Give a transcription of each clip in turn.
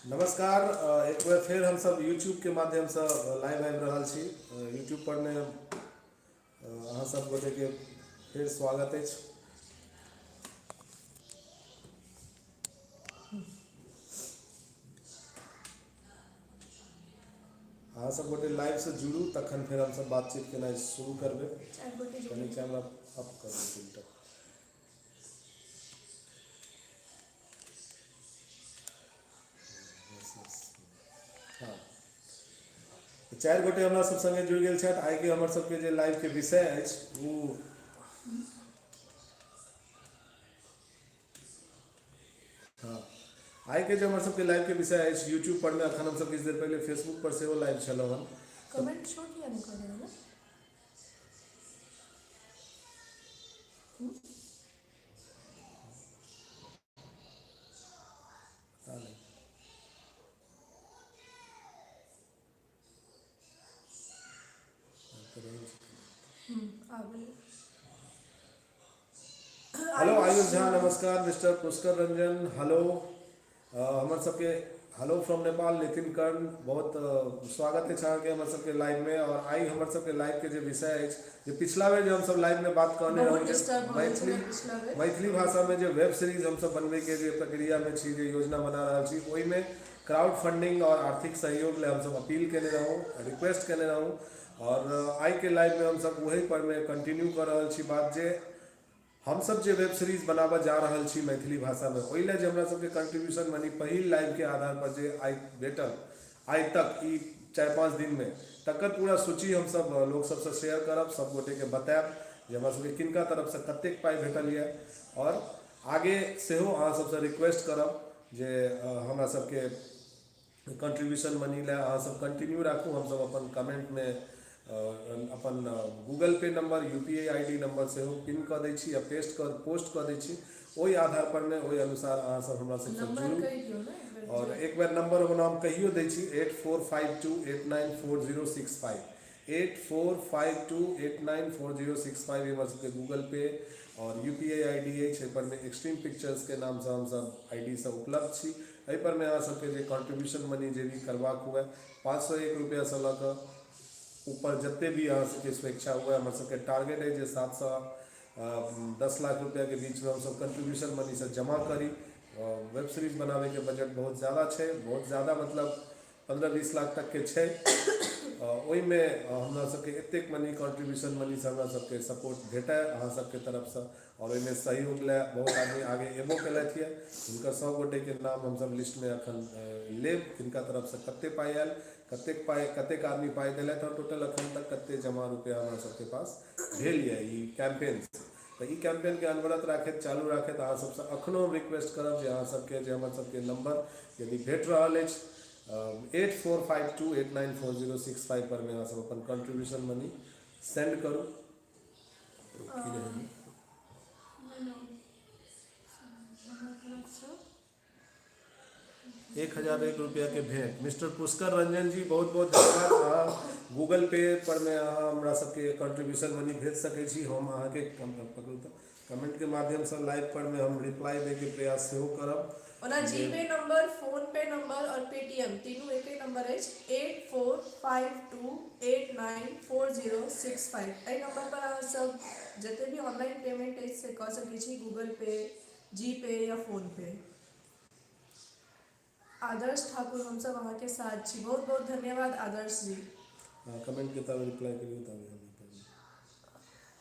नमस्कार। एक बेर फेर हमसभ यूट्यूबके माध्यमसँ लाइव आबि रहल छी। यूट्यूब पर मे अहाँ सब गोटेके फेर स्वागत अछि। अहाँ सब गोटे लाइवसँ जुड़ू, तखन फेर हमसभ बातचीत केनाइ शुरू करबै। चारि गोटे कनि जुड़ल। कैमरा अप करू 3टा। हँ, तऽ 4 गोटे हमरा सब सङ्गे जुड़ि गेल छथि। आइके हमर सबके जे लाइवके विषय अछि ओ हँ, आइके जे हमर सबके लाइवके विषय अछि यूट्यूब पर मे, अखन हमसब किछु देर पहिले फेसबुक पर सेहो लाइव छलहुँ हँ। तऽ कमेंट शो किया नहि कऽ रहल अइ? पता नहि। आब एलै। हेलो आयुष आयुष झा, नमस्कार। मिस्टर पुष्कर रंजन हेलो, हमर सबके हेलो फ्रॉम नेपाल। नितिन कर्ण, बहुत स्वागत अछि अहाँके हमर सबके लाइवमे। और आइ हमर सबके लाइवके जे विषय अछि, जे पिछला बेर जे हमसब लाइवमे बात कहने बहुत रहौँ जे डिस्टर्ब भऽ गेल मैथिली छलै पिछला बेर। मैथिली भाषामे जे वेब सीरीज हमसब बनबैके जे प्रक्रियामे छी, जे योजना बना रहल छी, ओहिमे क्राउड फंडिंग आओर आर्थिक सहयोग लए हमसब अपील केने रहौँ, रिक्वेस्ट केने रहौँ। आओर आइके लाइवमे हमसब ओही परमे कंटिन्यू कऽ रहल छी बात, जे हमसब जे वेब सीरीज बनाबऽ जा रहल छी मैथिली भाषामे, ओहि लए जे हमरा सबके कंट्रीब्यूशन मनी पहिल लाइवके आधारपर जे आइ भेटल, आइ तक ई 4-5 दिनमे, तकर पूरा सूची हमसब लोक सबसँ शेयर करब, सब गोटेके बतायब जे हमरा सबके किनका तरफसँ कतेक पाइ भेटल यऽ। आओर आगे सेहो अहाँ सबसँ रिक्वेस्ट करब जे हमरा सबके कंट्रीब्यूशन मनी लए अहाँ सब कंटिन्यू राखू। हमसब अपन कमेंटमे अपन Google Pay number, U P I I D number सेहो पिन कऽ दै छी आ पेस्ट कऽ पोस्ट कऽ दै छी। ओहि आधार पर मे, ओहि अनुसार अहाँ सब हमरा सबसँ नंबर जुड़ू। कहि दियौ ने एक बेर आओर जे। एक बेर नंबर ओना हम कहियो दै छी, 8452894065, 8452894065। हमर सबके गूगल पे आओर U P I I D अछि। एहिपर मे एक्सट्रीम पिक्चर्सके नामसँ हमसब I D सँ उपलब्ध छी। एहिपर मे अहाँ सबके जे कॉन्ट्रीब्यूशन मनी जे भी करबाक हुए, 501 रुपैआसँ लऽ कऽ ऊपर जते भी अहाँ सबके स्वेच्छा हुए। हमर सबके टारगेट अछि जे 7 से 10 लाख रुपैआके बीचमे हमसब कंट्रीब्यूशन मनीसँ जमा करी। वेब सीरीज बनाबैके बजट बहुत ज़्यादा छै, बहुत ज़्यादा मतलब 15-20 लाख तकके छै। ओहिमे हमरा सबके एतेक मनी कॉन्ट्रीब्यूशन मनीसँ हमरा सबके सपोर्ट भेटय अहाँ सबके तरफसँ। आओर ओहिमे सहयोग लए बहुत आदमी आगे एबो केलथि यऽ, हुनकर सब गोटेके नाम हमसब लिस्टमे अखन लेब, किनका तरफसँ कते पाइ आयल, कतेक पाइ, कतेक आदमी पाइ देलथि हँ, टोटल अखन तक कते जमा रुपैआ हमरा सबके पास भेल यऽ ई कैम्पेनसँ। तऽ ई कैम्पेनके अनवरत राखैत, चालू राखैत, अहाँ सबसँ अखनो हम रिक्वेस्ट करब जे अहाँ सबके जे हमर सबके नम्बर यदि भेट रहल अछि, 8452894065 पर मे अहाँ सब अपन कंट्रीब्यूशन मनी सेंड करू। की रहै? 1001 रुपैआके भेंट, मिस्टर पुष्कर रंजन जी, बहुत बहुत धन्यवाद। अहाँ गूगल पे पर मे अहाँ हमरा सबके कंट्रीब्यूशन मनी भेज सकै छी। हम अहाँके पकड़ू तऽ कमेंटके माध्यमसँ लाइव पर मे हम रिप्लाई दैके प्रयास सेहो करब। ओना जे जीपे नंबर, फोन पे नंबर आओर पेटीएम तीनू एके नंबर अछि, 8452894065। एहि नंबर पर अहाँ सब जते भी ऑनलाइन पेमेंट अछि से कऽ सकै छी, गूगल पे, जी पे या फोन पे। आदर्श ठाकुर, हमसभ अहाँके साथ छी, बहुत बहुत धन्यवाद आदर्श जी। हँ, कमेंटके ताबे रिप्लाई करियौ, ताबे हम ई पर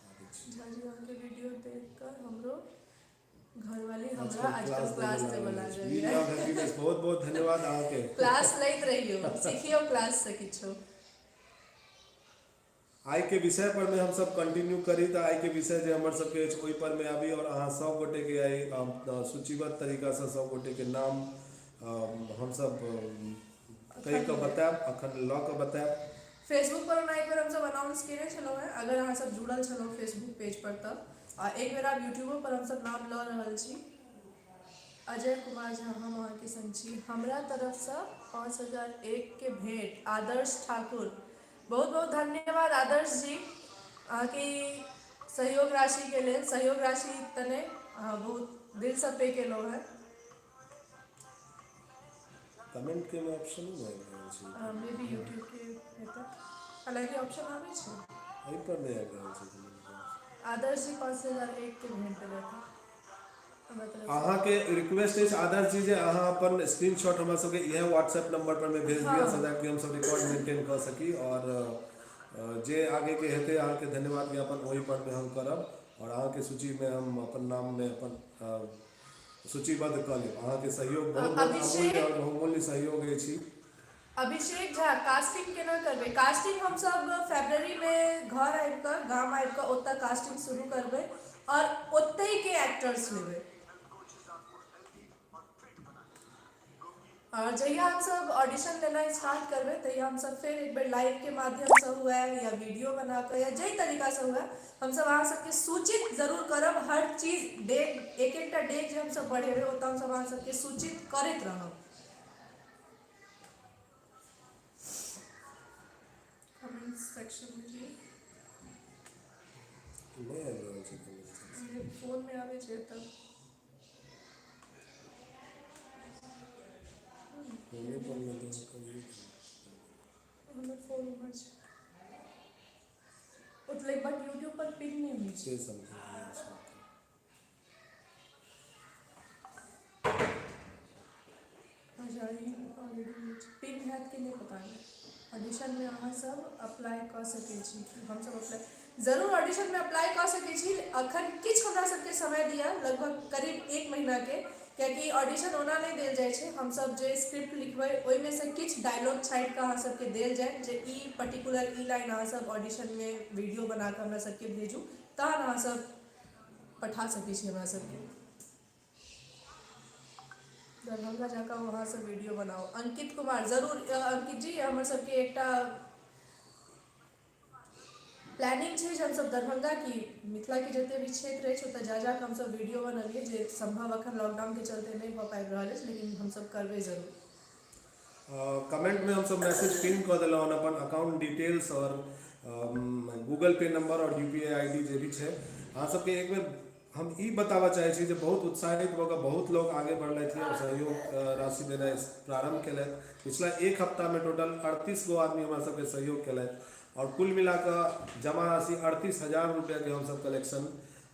आबै छी। झा जी, अहाँके वीडियो देख कऽ हमरो घरवाली हमरा आजकल आजकल क्लास देबऽ क्लास देबऽ लागल अछि। लागल वी ये। लव हैप्पीनेस, बहुत बहुत धन्यवाद अहाँके। क्लास लैत रहियौ, सिखियौ क्लाससँ किछो। आइके विषय पर मे हमसब कंटिन्यू करी। तऽ आइके विषय जे हमर सबके अछि ओहि पर मे आबी आओर अहाँ सब गोटेके आइ सूचीबद्ध तरीकासँ सब गोटेके नाम हमसब कहि एखन कऽ लेब। बतायब, अखन लऽ कऽ बतायब। फेसबुक पर ओना एक बेर हमसभ अनाउंस केने छलहुँ हेँ, अगर अहाँसभ जुड़ल छलहुँ फेसबुक पेज पर तऽ। आ एक बेर आब यूट्यूबो पर हमसभ नाम लऽ रहल छी। अजय कुमार झा, हम अहाँके संग छी। हमरा तरफसँ 5001 के भेंट, आदर्श ठाकुर, बहुत बहुत धन्यवाद आदर्श जी अहाँके ई सहयोग राशिके लेल। सहयोग राशि तऽ नहि, अहाँ बहुत दिलसँ पे केलहुँ हेँ। कमेंट के ऑप्शन नहि आबि रहल छै। मे बी यूट्यूबके हेतै, हालाँकि ऑप्शन आबै छै। एहि पर नहि आबि रहल छै कमेंट के ऑप्शन। आदर्श जी 5001 के भेंट देलथि हँ हमरा तरफसँ। अहाँके रिक्वेस्ट अछि आदर्श जी जे अहाँ अपन स्क्रीनशॉट हमरा सबके इएह व्हाट्सएप नम्बर पर मे भेज दिअ हँ सो that कि हमसब रिकॉर्ड मेन्टेन कऽ सकी आओर जे आगेके हेतै अहाँके धन्यवाद ज्ञापन ओहिपरमे हम करब आओर अहाँके सूचीमे हम अपन नाममे अपन सूचीबद्ध कऽ लेब। अहाँके सहयोग बहुत बहुत अमूल्य अभिषेक आओर बहुमूल्य सहयोग अछि। अभिषेक झा कास्टिंग केना करबै? कास्टिंग हमसभ फरवरीमे घर आबि कऽ गाम आबि कऽ ओतय कास्टिंग शुरू करबै आओर ओतहिके एक्टर्स लेबै। आओर जहिया हमसभ ऑडिशन देनाइ स्टार्ट करबै तहिया हमसभ फेर एकबेर लाइवके माध्यमसँ हुए या वीडियो बना कऽ या जाहि तरीकासँ हुए हमसभ अहाँसभके सूचित जरूर करब। हर चीज डेग एक एकटा डेग जे हमसभ बढ़ेबै ओतऽ हमसभ अहाँसभके सूचित करैत रहब। कमेंट सेक्शन मे जी नहि आबि रहल छै कमेंट सेक्शन। फोनमे आबै छै तऽ किया फोने नहि पर आबि नहि रहल तऽ छै? कहियौ। हमर फोन उम्हर छै। उतले बट यूट्यूब पर पिन नहि होइ छै। से समथिंग इएह छै। अच्छा ई ऑलरेडी पिन हैत कि नहि पता नहि। ऑडिशनमे अहाँसभ अप्लाइ कऽ सकै छी। हमसभ अप्लाइ जरूर ऑडिशनमे अप्लाइ कऽ सकैत छी। अखन किछु हमरा सबके समय दिअ लगभग करीब एक महिनाके कियाकि ऑडिशन ओना नहि देल जाइ छै। हमसभ जे स्क्रिप्ट लिखबै ओहिमे सँ किछु डायलॉग छाँटि कऽ अहाँसभके देल जायत जे ई पर्टिकुलर ई लाइन अहाँसभ ऑडिशनमे वीडियो बना कऽ हमरा सबके भेजू तहन अहाँसभ पठा सकै छी हमरा सबके। दरभंगा जाकऽ वहाँसँ वीडियो बनाउ। अंकित कुमार जरूर अंकित जी हमर सबके एकटा प्लानिंग छै जे हमसभ दरभंगा की मिथिलाके जते भी क्षेत्र अछि ओतय जा जाकऽ हमसभ वीडियो बनबियै जे सम्भव अखन लॉकडाउनके चलते नहि भऽ पाबि रहल अछि लेकिन हमसभ करबै जरूर। कमेन्टमे हमसभ मैसेज पिन कऽ देलहुँ हन अपन अकाउंट डिटेल्स आओर गूगल पे नम्बर आओर U P I I D J भी छै। अहाँसभके एक बेर हम ई बताबऽ चाहै छी जे बहुत उत्साहित भऽ कऽ बहुत लोक आगे बढ़लथि हँ आओर सहयोग राशि देनाइ प्रारम्भ केलथि। पिछला एक हफ्तामे टोटल 38 गो आदमी हमरा सबके सहयोग केलथि आओर कुल मिला कऽ जमा राशि 38,000 रुपैआके हमसभ कलेक्शन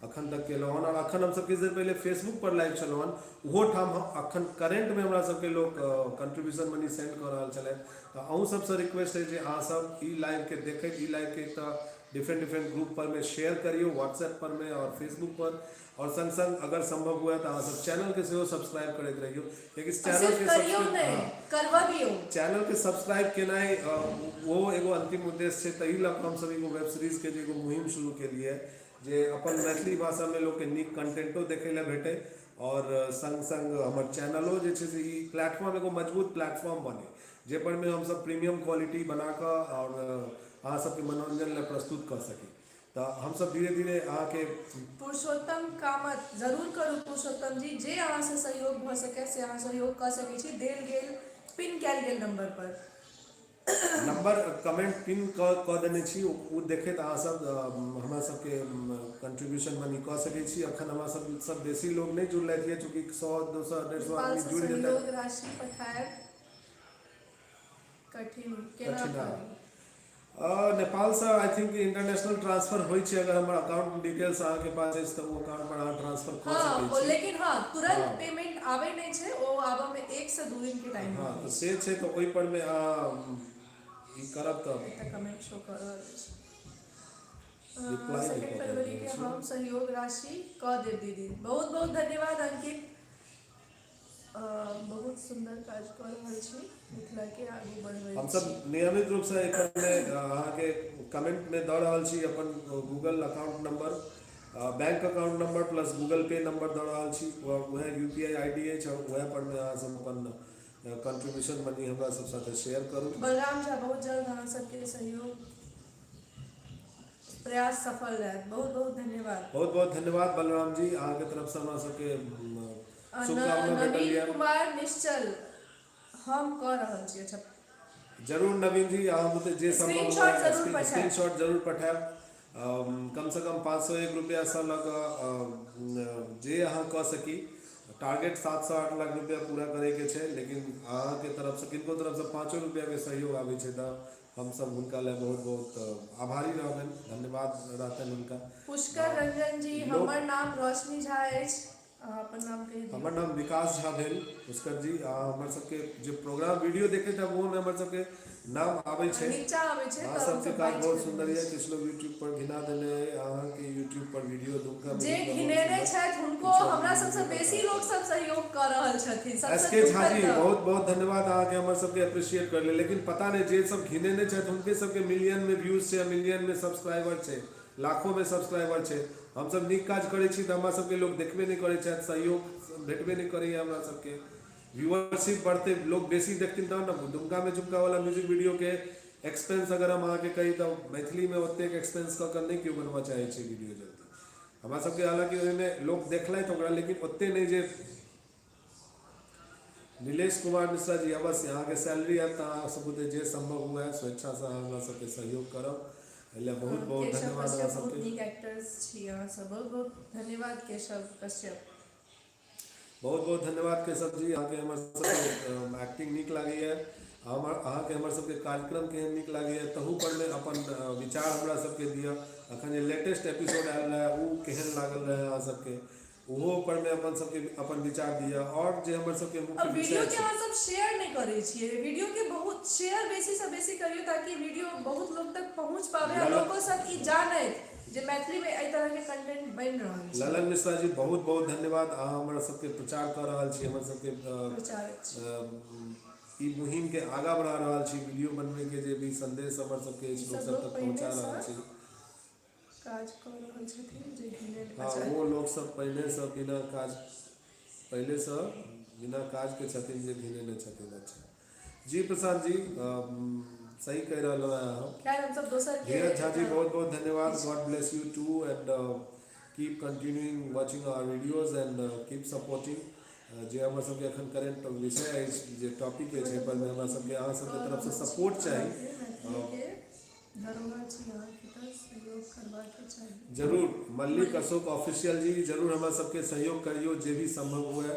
अखन तक केलहुँ हन। आओर अखन हमसभ किछु देर पहिले फेसबुक पर लाइव छलहुँ हन, ओहो ठाम अखन करेंटमे हमरा सबके लोक कंट्रीब्यूशन मनी सेंड कऽ रहल छलथि। तऽ अहूँ सबसँ रिक्वेस्ट अइ जे अहाँसभ ई लाइवके देखैत ई लाइवके एकटा डिफरेंट डिफरेंट ग्रुप पर मे शेयर करियौ व्हाट्सएप पर मे आओर फेसबुक पर आओर सङ्ग सङ्ग अगर सम्भव हुए तऽ अहाँसभ चैनलके सेहो सब्सक्राइब करैत रहियौ कियाकि आ सिर्फ चैनलके करियौ सब्सक्रिप नहि हँ करबबियौ। चैनलके सब्सक्राइब केनाइ ओहो एगो अन्तिम उद्देश्य छै, ताहि लऽ कऽ हमसभ एगो वेब सीरीजके जे एगो मुहिम शुरू केलियै जे अपन मैथिली भाषामे लोकके नीक कन्टेन्टो देखय लेल भेटै आओर सङ्ग सङ्ग हमर चैनलो जे छै से ई प्लेटफॉर्म एगो मजबूत प्लेटफॉर्म बनै जाहिपर मे हमसभ प्रीमियम क्वालिटी बना कऽ आओर अहाँसभके मनोरञ्जन लेल प्रस्तुत कऽ सकी। तऽ हमसभ धीरे धीरे अहाँके पुरुषोत्तम कामत जरूर करू पुरुषोत्तम जी जे अहाँसँ सहयोग भऽ सकै से अहाँ सहयोग कऽ सकै छी देल गेल पिन कयल गेल नम्बर पर। नम्बर कमेंट पिन कऽ देने छी ओ देखैत अहाँसभ हमरा सभके कंट्रीब्यूशन मनी कऽ सकै छी। अखन हमरा सब सब बेसी लोग नहि जुड़लथि यऽ चूँकि 100 200 150 आदमी नेपालसँ जुड़ि जेतथि। सहयोग राशि पठायब कठिन केना कठिन करी? नेपालसँ I think international transfer होइ छै। अगर हमर अकाउंट डिटेल्स अहाँके पास अछि तऽ ओ अकाउंट पर अहाँ ट्रांसफर कऽ हँ सकै ओ छी। लेकिन हँ हँ तुरन्त पेमेंट आबै नहि छै ओ आबयमे 1 सँ 2 दिनके टाइम हँ लगै तऽ छै। से छै तऽ ओहिपर मे अहाँ ई करब तऽ एतऽ कमेंट शो कऽ रहल अछि। रिप्लाई नहि सेकेण्ड कऽ पाबि रहल फरवरीके छै। हम सहयोग राशि कऽ देब दीदी बहुत बहुत धन्यवाद अंकित। बहुत सुन्दर काज कऽ रहल छी मिथिलाके आगू बढ़बैत हमसभ छी। नियमित रूपसँ एहिपरमे अहाँके कमेन्टमे दऽ रहल छी अपन Google account number, bank account number plus Google Pay number दऽ रहल छी। उएह U P I I D अछि आओर उएह पर मे अहाँसभ अपन कंट्रीब्यूशन मनी हमरा सब साथे शेयर करू। बलराम झा बहुत जल्द अहाँ सबके सहयोग प्रयास सफल रहत बहुत बहुत धन्यवाद। बहुत बहुत धन्यवाद बलराम जी, अहाँके तरफसँ हमरा सबके शुभकामना भेटल नवीन यऽ। कुमार निश्चल हम कऽ रहल छी। अच्छा जरूर नवीन जी, अहाँ बुते जे सम्भव हुए स्क्रीनशॉट जरूर स्क्रीन पठायब। शॉट जरूर पठायब। कमसँ कम 501 रुपैआसँ लऽ कऽ जे अहाँ कऽ सकी टारगेट 7 सँ 8 लाख रुपया पूरा करैके छै, लेकिन अहाँके तरफसँ, किनको तरफसँ 5 रुपैआके सहयोग आबै छै तऽ हमसभ हुनका लए बहुत बहुत आभारी रहबनि, धन्यवाद रहतनि हुनका। पुष्कर रंजन जी। लोक हमर नाम रोशनी झा अछि, अहाँ अपन नाम कहि दियौ। हमर नाम विकास झा भेल पुष्कर जी। आ हमर सबके जे प्रोग्राम वीडियो देखैत हैब, ओहोमे हमर सबके नाम आबै छै। नीचा आबै छै। अहाँ तऽ सबके हमसब काज बाजि बहुत कऽ सुन्दर देने यऽ। छी। किछु लोग यूट्यूब पर घिना देने अइ अहाँके यूट्यूब पर वीडियो, दुमका जे में बहुत घिनेने सुन्दर। छथि, हुनको किछु हमरा आदमी सबसँ वीडियो पर बेसी काज लोक करै सब सहयोग कऽ रहल छथिन। एस सबसँ के झा दुखद जी, तऽ बहुत बहुत धन्यवाद अहाँके हमर सबके अप्रिशिएट करले। लेकिन पता नहि, जे सब घिनेने छथि हुनके सबके मिलियन में व्यूज छै, मिलियन में सब्सक्राइबर छै, लाखों में सब्सक्राइबर छै। हमसब नीक काज करै छी तऽ हमरा सबके लोक देखबे नहि करै छथि, सहयोग भेटबे नहि करैया। हमरा सबके व्यूअरशिप बढ़तै, लोक बेसी देखथिन तहन ने। दुमका में झुमका वाला म्यूजिक वीडियो के एक्सपेंस अगर हम अहाँके कही तऽ मैथिलीमे ओतेक एक्सपेंस कऽ कऽ नहि केओ बनबऽ चाहै छै वीडियो जल्दी। हमरा सबके हालाँकि ओहिमे लोक देखलथि ओकरा, लेकिन ओते नहि जे। नीलेश कुमार मिश्रा जी, अवश्य अहाँके सैलरी आयत तऽ अहाँ सब बुते जे सम्भव हुए स्वेच्छासँ अहाँ हमरा सबके सहयोग करब। एहि लए बहुत बहुत केशव धन्यवाद अहाँ कश्यप, बहुत सबके। नीक एक्टर्स छी अहाँ सब। बहुत बहुत धन्यवाद केशव कश्यप। बहुत बहुत धन्यवाद केशव जी। अहाँके हमर सबके एक्टिंग नीक लागैए। हमर अहाँके हमर सबके कार्यक्रम केहन नीक लागैए, तहू पर मे अपन विचार हमरा सबके दिअ। अखन जे लेटेस्ट एपिसोड आयल रहए, ओ केहन लागल रहए अहाँ सबके, ओहो पर मे अपन सबके अपन विचार दिअ। आओर जे हमर सबके मुख्य वीडियो विषय के छै अहाँ सब शेयर नहि करै छियै। वीडियो के बहुत शेयर, बेसी से बेसी करियौ, ताकि वीडियो बहुत लोग तक पहुँच पाबै आ ललन लोको सब ई जानैत जे मैथिलीमे एहि तरहके कंटेंट बनि रहल छै। ललन मिश्रा जी, बहुत बहुत धन्यवाद। अहाँ हमरा सबके प्रचार कऽ रहल छी, हमर सबके प्रचारक छी। ई मुहिमके आगाँ बढ़ा रहल छी। वीडियो बनबैके जे भी संदेश हमर सबके ई अछि, लोक सब सब लोग तक पहुँचा पहिनेसँ रहल छी। काज कऽ रहल छथिन जे घिनेल हँ, अच्छा। ओ लोकसभ पहिनेसँ बिना काज, पहिलेसँ बिना काजके छथिन जे घिनेने छथिन। अच्छा जी, प्रशांत जी, सही कहि रहलहुँ हेँ अहाँ। खैर, हमसब दोसरके धीरज झा जी, एतऽ बहुत बहुत धन्यवाद। किछु God bless you too and keep continuing watching our videos and keep supporting. जे हमर सबके एखन करेंट विषय अछि, जे टॉपिक अछि, एहि पर हमरा सबके अहाँ सबके कऽ तरफसँ रहल छी। सपोर्ट चाही। अहाँके मैथिलीके धरोहर छी, अहाँके तऽ सहयोग करबाके चाही। जरूर मल्लिक मल्लिक अशोक ऑफिशियल जी, जरूर हमरा सबके सहयोग करियौ जे भी सम्भव हुए।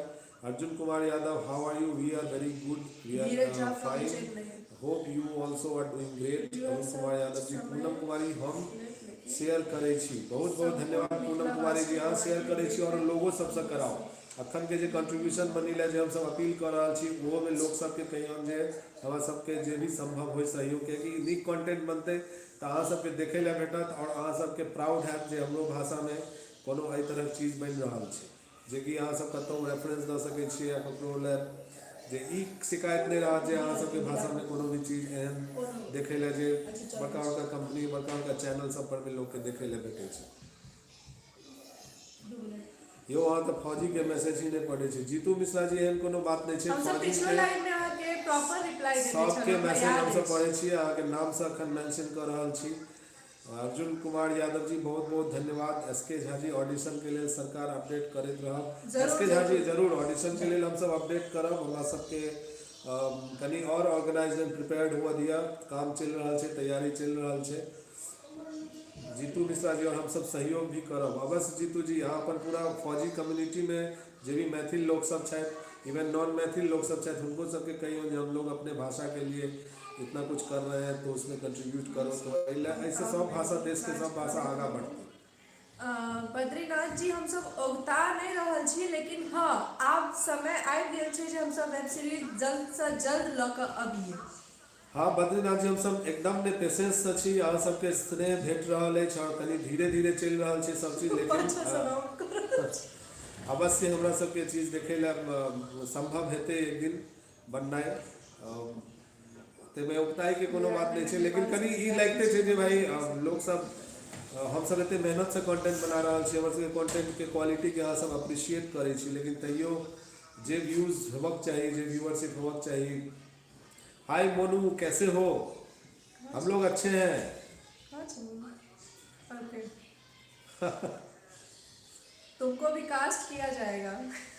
Arjun Kumar Yadav, how are you? We are very good, we are Dheeraj Jha from fine. Chennai. Hope you also are doing great. You Arun सब कुमार यादव जी, समय पूनम कुमारी, हम लेत लेकिन शेयर करै छी। बहुत बहुत सम्पूर्ण धन्यवाद पूनम कुमारी जी। अहाँ मिथिलावासी शेयर करै छी आओर देखैत लोगो सबसँ कराउ। अखन के जे कंट्रीब्यूशन मनी लए जे हमसब अपील कऽ रहल छी, ओहोमे लोक सबके कहियौन जे हमरा सबके जे भी सम्भव होइ सहयोग, कियाकि नीक कंटेंट बनतै तऽ अहाँ सबके देखै लए भेटत आओर अहाँ सबके प्राउड हैत जे हमरो भाषामे कोनो एहि तरहक चीज बनि रहल छै, जेकि अहाँसब कतहु रेफरेंस दऽ सकै छियै या ककरो लए जे ई शिकायत नहि रहत जे अहाँ सबके भाषामे कोनो भी चीज एहन कोनो देखै लए जे अच्छा चलै बड़का छै। बड़का कम्पनी, बड़का बड़का चैनल सब पर भी लोकके देखै लए भेटै छै। 2 मिनट। यौ, अहाँ तऽ फौजीके मैसेज ही नहि पढ़ै छी। जीतू मिश्रा जी, एहन कोनो बात नहि छै। हमसब पिछलो फौजीके लाइव में अहाँके प्रॉपर रिप्लाई देने सबके छलहुँ, हमरा मैसेज याद हमसब अछि। पढ़ै छियै। अहाँके नामसँ एखन मेंशन कऽ रहल छी। अर्जुन कुमार यादव जी, बहुत बहुत धन्यवाद। एस के झा जी, ऑडिशनके लेल सरकार अपडेट करैत रहब। एस जरूर के झा जी, जरूर। जरूर ऑडिशनके लेल हमसब अपडेट करब। हमरा सबके कनि आओर ऑर्गेनाइज एंड प्रिपेयर्ड हुअ दिअ। काम चलि रहल छै, तैयारी चलि रहल छै जीतू मिश्रा जी, आओर हमसब सहयोग भी करब अवश्य। जीतू जी, अहाँ अपन पूरा फौजी कम्युनिटीमे जे भी मैथिल लोकसब छथि, इवन नॉन मैथिल लोकसब छथि, हुनको सबके कहियौन जे हम लोग अपने भाषा के लिए इतना कुछ कर रहे हैं तो उसमें कंट्रीब्यूट करो। तो एहि लए एहिसँ सब भाषा, देशके काज सब भाषा करैत आगाँ रहू। बढ़तै। बद्रीनाथ जी, हमसब औगता नहि रहल छी, लेकिन हँ, आब समय आबि गेल छै जे हमसब वेब सीरीज जल्दसँ जल्द लऽ कऽ अबियै। हँ बद्रीनाथ जी, हमसब एकदम ने पेशेंससँ छी। अहाँ सबके स्नेह भेट रहल अछि आओर कनि धीरे धीरे चलि रहल छै सब चीज, लेकिन पाछाँ से राउंड कऽ रहल छी। अवश्य हमरा सबके चीज देखै लए सम्भव हेतै एक दिन बननाइ। ताहिमे उकताइके कोनो बात नहि विराटनगर छै, लेकिन नेपालसँ कनि ई विद्यार्थी लागिते छी छै जे भाइ मैथिली लोकसब, हमसब एते मेहनतसँ कंटेंट बना रहल छी, हमर सबके कंटेंटके क्वालिटीके अहाँ सब अप्रिशिएट करै छी, लेकिन तैयो जे व्यूज होबक चाही, जे व्यूअरशिप होबक चाही। हाय मोनू, कैसे हो? कहाँ हम छै? लोग अच्छे हैं। कहाँ छै मोनू? ओके, तुमको भी कास्ट किया जाएगा।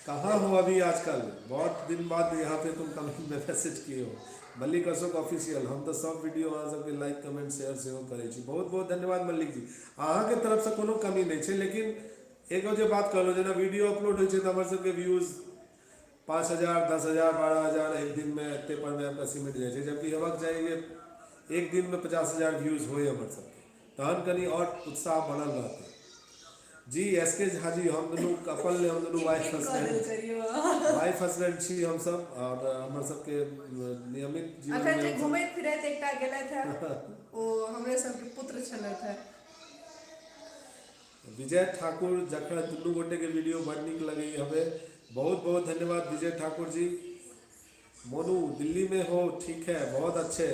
कहाँ हो अभी आजकल? बहुत दिन बाद यहाँ पे तुम कमेंट में मैसेज किए हो। मल्लिक अशोक ऑफिशियल, हम तऽ सब वीडियो अहाँ सबके लाइक, कमेंट, शेयर सेहो करै छी। बहुत बहुत धन्यवाद मल्लिक जी। अहाँके तरफसँ कोनो कमी नहि छै, लेकिन एगो जे बात कहलहुँ, जेना वीडियो अपलोड होइ छै तऽ हमर सबके व्यूज 5000, 10,000, 12,000 एक दिनमे एते पर मे आबि कऽ सिमटि जाइ छै, जबकि हेबाक चाही जे एक दिनमे 50,000 व्यूज होइ हमर सबके, तहन कनि आओर उत्साह बनल रहतै। जी एस के झा जी, हम दुनू कपल नहि, हम दुनू टिप वाइफ टिप कऽ देल हस्बैंड, करियौ अहाँ। वाइफ हस्बैंड छी हमसब, आओर हमर सबके नियमित अखन जीवनमे जे हमसब घुमैत फिरैत एकटा गेलथि हे ओ हमरे सबके पुत्र छलथि हे। विजय ठाकुर, जखन दुनू गोटे के वीडियो बड़ नीक लगैए हमे, बहुत बहुत धन्यवाद विजय ठाकुर जी। मोनू दिल्ली में हो, ठीक है, बहुत अच्छे।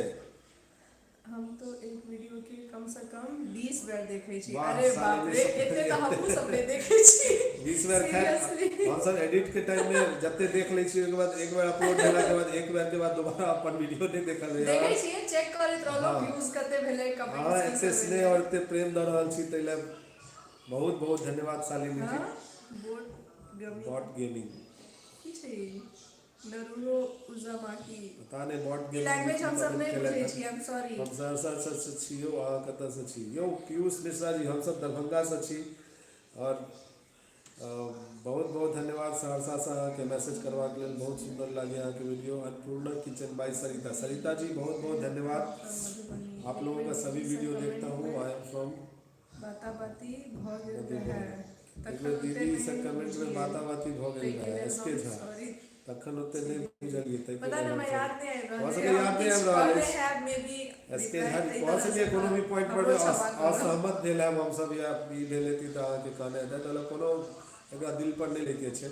हम तो एक वीडियो के कम से कम 20 बेर देखै छी। वाह, अरे बाप शालिनी रे, एते तऽ हमहूँ सब नहि देखै छी। 20 बेर। खैर, सीरियसली। हमसब एडिट के टाइम में जते देख लै छी, ओहिके बाद एक बेर अपलोड भेला के बाद, एक बेर के बाद दोबारा अपन वीडियो नहि देखल होइए। देखै छियै, चेक करैत रहलहुँ व्यूज कते भेलै, अहाँ कमेंट्स की एते सब स्नेह एलै। आओर एते प्रेम दऽ रहल छी, ताहि लए बहुत बहुत धन्यवाद शालिनी जी। हँ, बोट गमी बॉट गेमिंग। की छै ई? नरूरो उजामाकी। पता नहि बॉट ई गेमिंग लैंग्वेज की हमसब कमेंट नहि केलथि बुझै हन। छी, I am sorry. हम सहरसासँ छी यौ, अहाँ कतऽसँ छी यौ? पीयूष मिश्रा जी, हमसब दरभंगासँ छी आओर बहुत बहुत धन्यवाद सहरसासँ अहाँके मैसेज करबाक लेल। बहुत सुन्दर लागै अहाँके वीडियो। अन्नपूर्णा किचन बाय सरिता, सरिता जी, बहुत बहुत धन्यवाद। फ्रॉम मधुबनी। आप एक लोगों बेर का सभी दीदीसँ वीडियो देखता कमेंट हूँ। मे I am from बाता बाती भऽ गेल मधुबनी। रहै एक तखन बेर ओते दीदीसँ नहि कमेंटमे बुझलियै बाताबाती भऽ गेल ताहिके रहै। लेल एस के हम झा, सॉरी तखन ओते छी। नहि बुझलियै, ताहिके पता लेल नहि हमरा हमसब याद नहि आबि रहल भऽ अइ, सकैए हम याद नहि किछु आबि रहल कहने अछि। हैब मे बी एस के रिप्लाई झा ताहि भऽ तरहसँ सकैए कोनो तऽ भी पॉइंट पर हमरो क्षमा करब। असहमत भेल हैब हमसब या ई भेल हेती तऽ अहाँके कहने हेतै, ताहि लए कोनो एकरा दिल पर नहि लैके छै।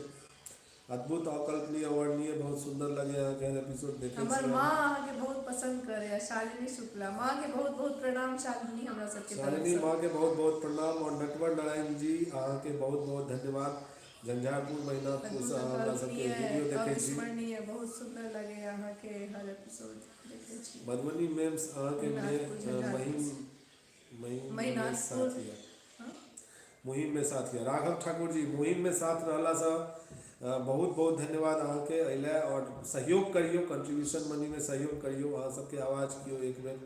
अद्भुत, अकल्पनीय, अवर्णनीय, बहुत सुन्दर लगैए अहाँके हर एपिसोड देखै हमर छी माँ हम। अहाँके बहुत पसन्द करैए, शालिनी शुक्ला। माँके बहुत बहुत प्रणाम शालिनी हमरा सबके शालिनी तरफसँ। माँके बहुत बहुत प्रणाम। आओर नटवर नारायण जी, अहाँके बहुत बहुत धन्यवाद। झंझारपुर अद्भुत, महिनाथपुरसँ अहाँ हमरा सबके अकल्पनीय, वीडियो देखै छी। अविस्मरणीय, बहुत सुन्दर लगैए अहाँके हर एपिसोड देखै छी। मधुबनी मेम्स, अहाँके महिनाथपुर महिम झंझारपुरसँ। महिम मे महिनाथपुर साथ यऽ। हँ। मुहिम मे साथ यऽ। राघव ठाकुर जी, मुहिम मे साथ रहलासँ बहुत बहुत धन्यवाद अहाँके एहि लए, आओर सहयोग करियौ, कंट्रीब्यूशन मनीमे सहयोग करियौ। अहाँ सबके आवाज केओ एक बेर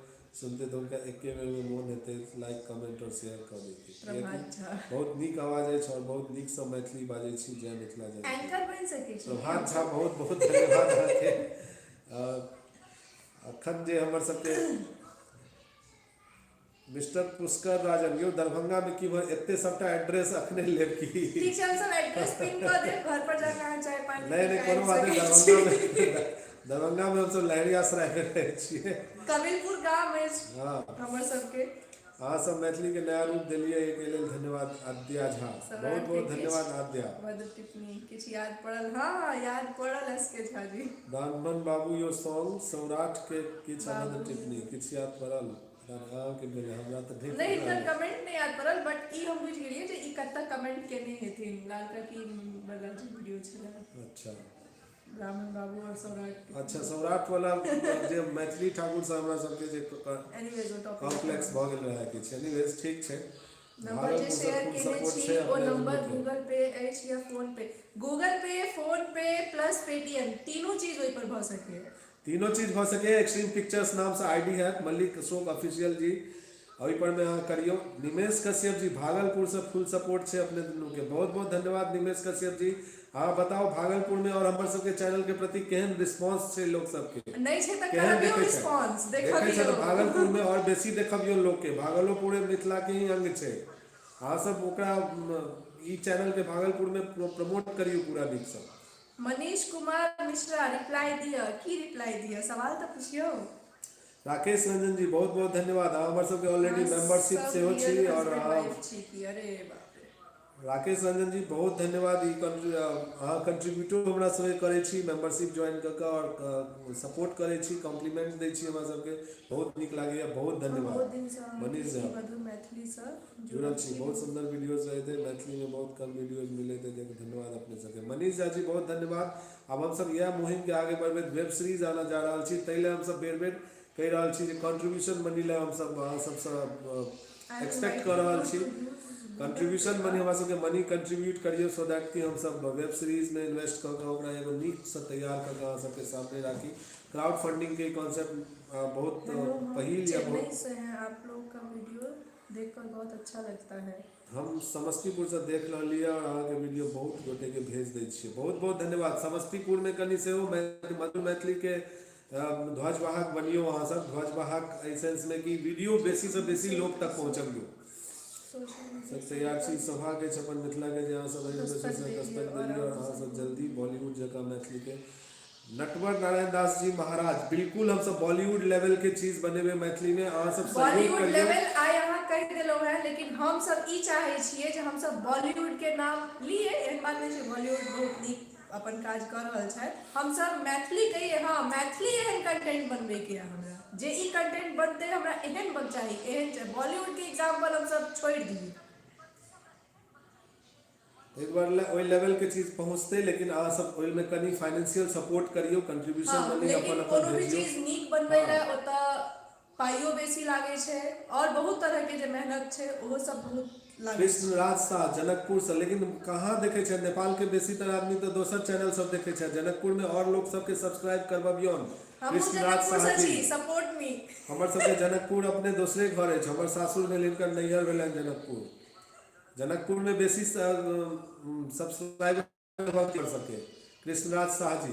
सुनतै तऽ हुनका एके बेरमे मोन हेतै लाइक, कमेंट आओर शेयर कऽ दैके, कियाकि प्रभात झा। बहुत नीक आवाज अछि आओर बहुत नीकसँ मैथिली बाजै छी। जय मिथिला, जय मैथिली। एंकर बनि सकै छी की प्रभात झा, हमसब? बहुत बहुत धन्यवाद अहाँके। अखन जे हमर सबके मिस्टर पुष्कर राजन यौ, दरभंगामे की भऽ एते सबटा एड्रेस अखने लेब की? ठीक छै, हमसब एड्रेस पिन कऽ देब, घर पर जाकऽ अहाँ चाय पानी नहि पी नहि कऽ कोनो आबि बात नहि। सकै छी। दरभंगामे, दरभंगामे हमसब लहेरियासरायमे रहै छियै। कबिलपुर गाम अछि हमर सबके। अहाँ सब मैथिलीके नया रूप देलियै, एहिके लेल धन्यवाद। आद्या झा, बहुत सौराठके बहुत किछु धन्यवाद आद्या। मधुर टिप्पणी किछु याद पड़ल? हँ हँ, याद पड़ल एस के झा जी। ब्राह्मण बाबू यो सॉन्ग, सौराठके किछु अभद्र बाबू टिप्पणी किछु याद पड़ल? अहाँके भेलै, हमरा तऽ नहि नहि, पता हिनकर अछि। कमेंट नहि याद पड़ल, बट ई हम बुझि गेलियै जे ई कतऽ कमेंट केने हेथिन, लाल काकी वला जे वीडियो छलै। ब्राह्मण बाबू आओर सौराठ के। अच्छा, सौराठ वाला जे मैथिली ठाकुरसँ हमरा सबके जे एनीवेज, ओ टॉपिक कॉम्प्लेक्स भऽ गेल रहै किछु। एनीवेज, ठीक छै। नंबर जे भागलपुरसँ शेयर फुल केने सपोर्ट छी छै ओ अपने नंबर दुनूके। गूगल पे अछि या फोन पे? गूगल पे, फोन पे प्लस पेटीएम, तीनू चीज ओहि पर भऽ सकैए। तीनो चीज भऽ सकैए। एक्सट्रीम पिक्चर्स नामसँ आईडी हैत, मल्लिक अशोक ऑफिशियल जी, ओहि पर मे अहाँ करियौ। निमेश कश्यप जी, भागलपुरसँ फुल सपोर्ट छै अपने दुनूके, बहुत बहुत धन्यवाद निमेश कश्यप जी। अहाँ बताउ, भागलपुरमे आओर हमर सबके चैनलके प्रति केहन रिस्पॉन्स छै लोक सबके? नहि छै तऽ केहन करबियौ देखै छथि? रिस्पॉन्स, देखै छथि। देखबियौ। भागलपुरमे आओर बेसी देखबियौ लोकके। भागलोपुर मिथिलाके ही अंग छै। अहाँ सब ओकरा ई चैनलके भागलपुरमे प्रमोट करियौ पूरा नीकसँ। मनीष कुमार मिश्रा, रिप्लाई दिअ। की रिप्लाई दिअ? सवाल तऽ पुछियौ। राकेश रंजन जी, बहुत बहुत धन्यवाद। अहाँ हमर सबके ऑलरेडी अहाँ मेंबरशिप सब सेहो रियल छी आओर हस्बैंड अहाँ वाइफ छी की? अरे बाप रे। राकेश रंजन जी, बहुत धन्यवाद। ई अहाँ कंट्रीब्यूटो हमरा सबके करै छी मेंबरशिप ज्वाइन कऽ कऽ आओर सपोर्ट करै छी, कॉम्प्लीमेंट दै छी हमरा सबके, बहुत नीक लागैए, बहुत हम बहुत धन्यवाद। दिनसँ अहाँके मनीष झा, ई मधुर मैथिलीसँ जुड़ल जुड़ल छी, छी। बहुत सुन्दर वीडियोज रहैत है, मैथिलीमे बहुत कम वीडियोज मिलैत है, धन्यवाद अपने सबके। मनीष झा जी, बहुत धन्यवाद। आब हमसब इएह मुहिमके आगे बढ़बैत वेब सीरीज आनऽ जा रहल छी, ताहि लए हमसब बेर बेर कहि रहल छी जे कॉन्ट्रीब्यूशन मनी लए हमसब अहाँ सबसँ I am expect कऽ इनवाइटिंग रहल you छी। To use Google pay contribution money, आ हमरा सबके मनी कंट्रीब्यूट करियौ सो that कि हमसब वेब सीरीजमे इन्वेस्ट कऽ कऽ ओकरा एगो नीकसँ तैयार कऽ कऽ अहाँ सबके सामने राखी। क्राउड फंडिंगके कॉन्सेप्ट बहुत हेलो, हम पहिल या चेन्नई बहुत से हैं, आप लोग का वीडियो देखकर बहुत अच्छा लगता है। हम समस्तीपुरसँ देख रहलियै आओर अहाँके वीडियो बहुत गोटेके भेज दै छियै। बहुत बहुत धन्यवाद। समस्तीपुरमे कनि सेहो मधुर मैथिलीके ध्वजवाहक बनियौ अहाँसभ। ध्वजवाहक एहि सेन्समे कि वीडियो बेसीसँ बेसी लोक तक पहुँचबियौ। सब तैयार छी। सौभाग्य अछि अपन मिथिलाके जे अहाँसभ एहन दस्तक देलियै आओर अहाँसभ जल्दी बॉलीवुड जकाँ मैथिलीके नटवर नारायण दास जी महाराज बिल्कुल हमसब बॉलीवुड लेवल के चीज बनेबै मैथिली में अहाँ सब सहयोग बॉलीवुड करियौ। लेवल आइ अहाँ कहि देलहुँ हेँ, लेकिन हमसब ई चाहै छियै जे हमसब बॉलीवुड के नाम लियै। एहन बात नहि छै, बॉलीवुड बहुत नीक अपन काज कऽ रहल छथि। हमसब मैथिली कहियै, हँ, मैथिली एहन कंटेंट बनबैके यऽ हमरा, जे ई कंटेंट बनतै हमरा एहन बन चाही, एहन चाही। बॉलीवुड के एग्जाम्पल हमसब छोड़ि दियै। ताहि दुआरे लए ओहि लेवलके चीज पहुँचतै, लेकिन अहाँसभ ओहिमे कनि फाइनेंशियल सपोर्ट करियौ, कंट्रीब्यूशन मनी लेकिन अपन अपन कोनो भी भेजियौ। चीज नीक बनबै लए ओतऽ पाइयो बेसी लागै छै आओर बहुत तरहके जे मेहनत छै ओहो सब बहुत लागै छै। कृष्णराज शाह जनकपुरसँ, लेकिन कहाँ देखै छथि नेपालके बेसीतर आदमी तऽ दोसर चैनल सब देखै छथि। जनकपुरमे आओर लोक सबके सब्सक्राइब करबबियौन। हमहूँ कृष्णराज जनकपुरसँ शाह जी छी, सपोर्ट मी। हमर सबके जनकपुर अपने दोसरे घर अछि। हमर सासुर भेल, हिनकर नैहर भेलनि जनकपुर। जनकपुरमे बेसी सब्सक्राइबर सबके। Krishnaraj Shah ji,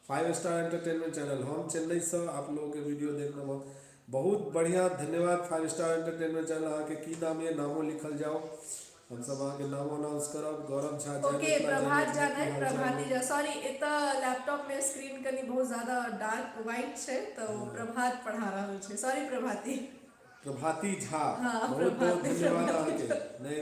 five star entertainment channel. हम चेन्नईसँ आप लोगों के वीडियो देखना बहुत बहुत बढ़िया। धन्यवाद फाइव स्टार एंटरटेनमेंट चैनल। अहाँके की नाम यऽ? नामो लिखल जाओ, हमसब अहाँके नामो अनाउंस करब। गौरव झा, जय ओके मिथिला, जय प्रभात झा मैथिली। नहि, की हाल चाल प्रभाती यऽ? झा, सॉरी, एतऽ लैपटॉपमे स्क्रीन कनि बहुत ज्यादा डार्क वाइट छै तऽ ओ प्रभात पढ़ा रहल छै। सॉरी प्रभाती। प्रभाती झा, बहुत बहुत प्रभाती धन्यवाद प्रभाती अहाँके। नहि,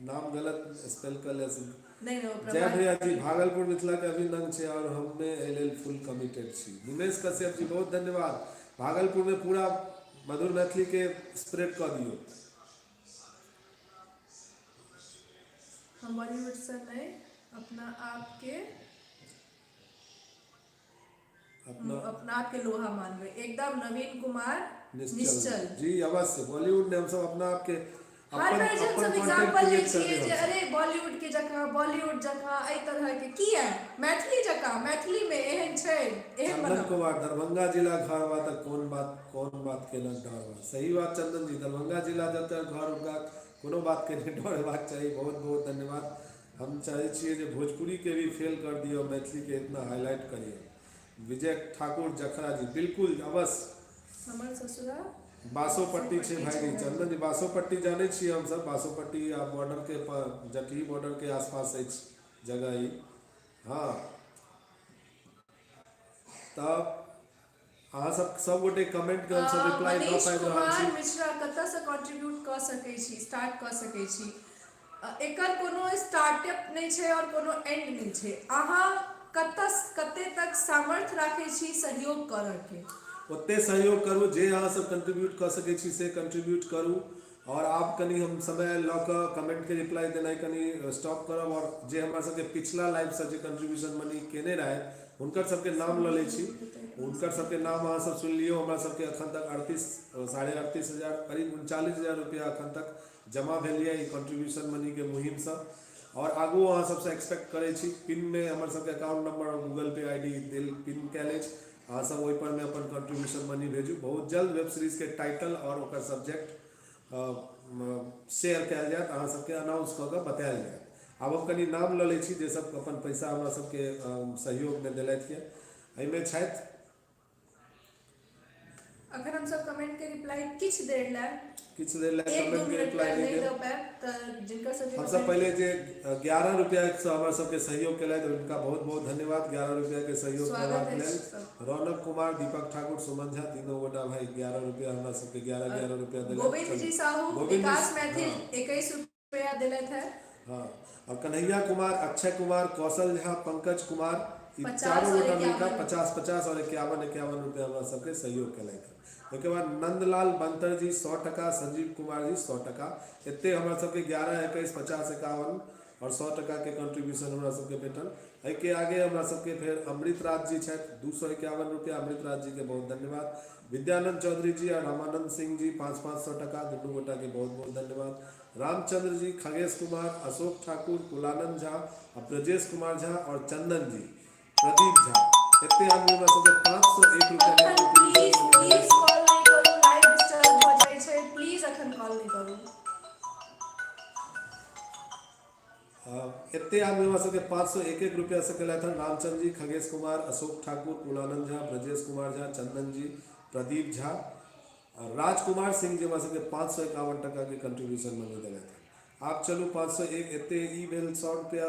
नाम गलत स्पेल कऽ ले। नहि नहि, ओ जय प्रभात भैया जी, भागलपुर मिथिला के अभिन्न अंग छै और हमे एहि लेल फुल कमिटेड छी। निमेश कश्यप जी, बहुत धन्यवाद। भागलपुर में पूरा मधुर मैथिली के स्प्रेड कऽ दियौ। हम बॉलीवुडसँ नहि अपना आपके अपना अपना आपके लोहा मानबै। एकदम नवीन कुमार निश्चल निश्चल जी, अवश्य। बॉलीवुड ने हमसब अपना आपके हर अपन बेर जे अपन हमसब कंटेंट एग्जाम्पल लै क्रिएट छियै करबै जे हमसब। अरे बॉलीवुड के जकाँ, बॉलीवुड जकाँ एहि तरहके किया, मैथिली जकाँ मैथिलीमे एहन छै, एहन चंदन बनाउ। कुमार, दरभंगा जिला घर बा तऽ कोन बात, कोन बात के न डर बा। सही बात चंदन जी, दरभंगा जिला जतऽ घर हुनका कोनो बात के नहि डर हेबाक चाही। बहुत बहुत धन्यवाद। हम चाहै छियै जे भोजपुरीके भी फेल कर दिअ, मैथिलीके इतना हाईलाइट करियौ। विजय ठाकुर जखरा जी, बिल्कुल अवश्य। हमर ससुरा बासोपट्टी छै बासोपट्टी भाईजी। छै। चंदन जी, बासोपट्टी जानै छियै हमसब। बासोपट्टी आ बॉर्डर के जटही बॉर्डर के आसपास अछि जगह ई। हँ, तऽ अहाँ सब सब गोटे कमेंट के हमसब रिप्लाई दऽ मनीष पाबि रहल कुमार छी। मिश्रा, कतयसँ कंट्रीब्यूट कऽ सकै छी, स्टार्ट कऽ सकै छी? एकर कोनो स्टार्टअप नहि छै आओर कोनो एंड नहि छै। अहाँ कतऽ कते तक सामर्थ्य राखै छी सहयोग करऽके, ओते सहयोग करू। जे अहाँ सब कंट्रीब्यूट कऽ सकै छी से कंट्रीब्यूट करू। आओर आब कनि हम समय लऽ कऽ कमेंटके रिप्लाई देनाइ कनि स्टॉप करब आओर जे हमरा सबके पिछला लाइवसँ जे कंट्रीब्यूशन मनी केने रहथि हुनकर सबके नाम लऽ लै छी। हुनकर सबके नाम अहाँ सब सुनि लियौ। हमरा सबके अखन तक 38, 38.5 हजार, करीब 39 हजार रुपया अखन तक जमा भेल यऽ ई कंट्रीब्यूशन मनीके मुहिमसँ आओर आगू अहाँ सबसँ एक्सपेक्ट करै छी। पिनमे हमर सबके अकाउंट नंबर आओर गूगल पे I D देल पिन कयल अछि। अहाँ सब ओहि पर मे अपन कंट्रीब्यूशन मनी भेजू। बहुत जल्द वेब सीरीज के टाइटल आओर ओकर सब्जेक्ट शेयर कयल जायत, अहाँ सबके अनाउंस कऽ कऽ बतायल जायत। आब हम कनि नाम लऽ लै छी जे सब अपन पैसा हमरा सबके सहयोगमे देलथि यऽ। एहिमे छथि अखन हमसब कमेंट के रिप्लाई किछु देर लए किछु देर लए एक दू कमेंट के मिनट रिप्लाई लए नहि नहि देब। दऽ पायब, तऽ जिनकर सबके हमसब कमेंट पहिले जे 11 रुपैआसँ हमरा सबके सहयोग केलथि, हुनका बहुत बहुत धन्यवाद 11 रुपैआके सहयोग स्वागत करबाक अछि लेल। सब। रौनक कुमार, दीपक ठाकुर, सुमन झा, तीनों गोटा भाई 11 रुपैआ हमरा सबके 11 11 रुपैआ देलथि। गोविंद चलू जी साहू, गोविंद जी विकास मैथिल 21 रुपया देलथि है। हँ, आओर कन्हैया कुमार, अक्षय कुमार, कौशल झा, पंकज कुमार, ई 50 चारू आओर गोटा मिलकऽ 51। 50 50 आओर 51 51 रुपैआ हमरा सबके सहयोग केलथि। ओहिके बाद नन्दलाल बंतर जी 100 टका, संजीव कुमार जी 100 टका। एते हमरा सबके 11, 21, 50, 51 आओर 100 टकाके कंट्रीब्यूशन हमरा सबके भेटल। एहिके आगे हमरा सबके फेर अमृत राज जी छथि, 251 रुपया। अमृत राज जीके बहुत धन्यवाद। विद्यानंद चौधरी जी आ रामानंद सिंह जी 500-500 टका। दुनू गोटाके बहुत बहुत धन्यवाद। रामचंद्र जी, खगेश कुमार, अशोक ठाकुर, कुलानंद झा आ ब्रजेश कुमार झा और चंदन जी, प्रदीप झा, एते आदमी हमरा सबके 501 रुपया के अखन प्लीज कंट्रीब्यूशन प्लीज देलथि। कॉल नहि करू, लाइव डिस्टर्ब भऽ जाइ छै। प्लीज अखन कॉल नहि करू। एते आदमी हमरा सबके 501 एक रुपैआसँ केलथि हन। रामचंद्र जी, खगेश कुमार, अशोक ठाकुर, कुलानंद झा, ब्रजेश कुमार झा, चंदन जी, प्रदीप झा आओर राजकुमार सिंह जी हमरा सबके 551 टकाके कंट्रीब्यूशन मनी देलथि हन। आब चलू 501 एते ई भेल 100 रुपैआ,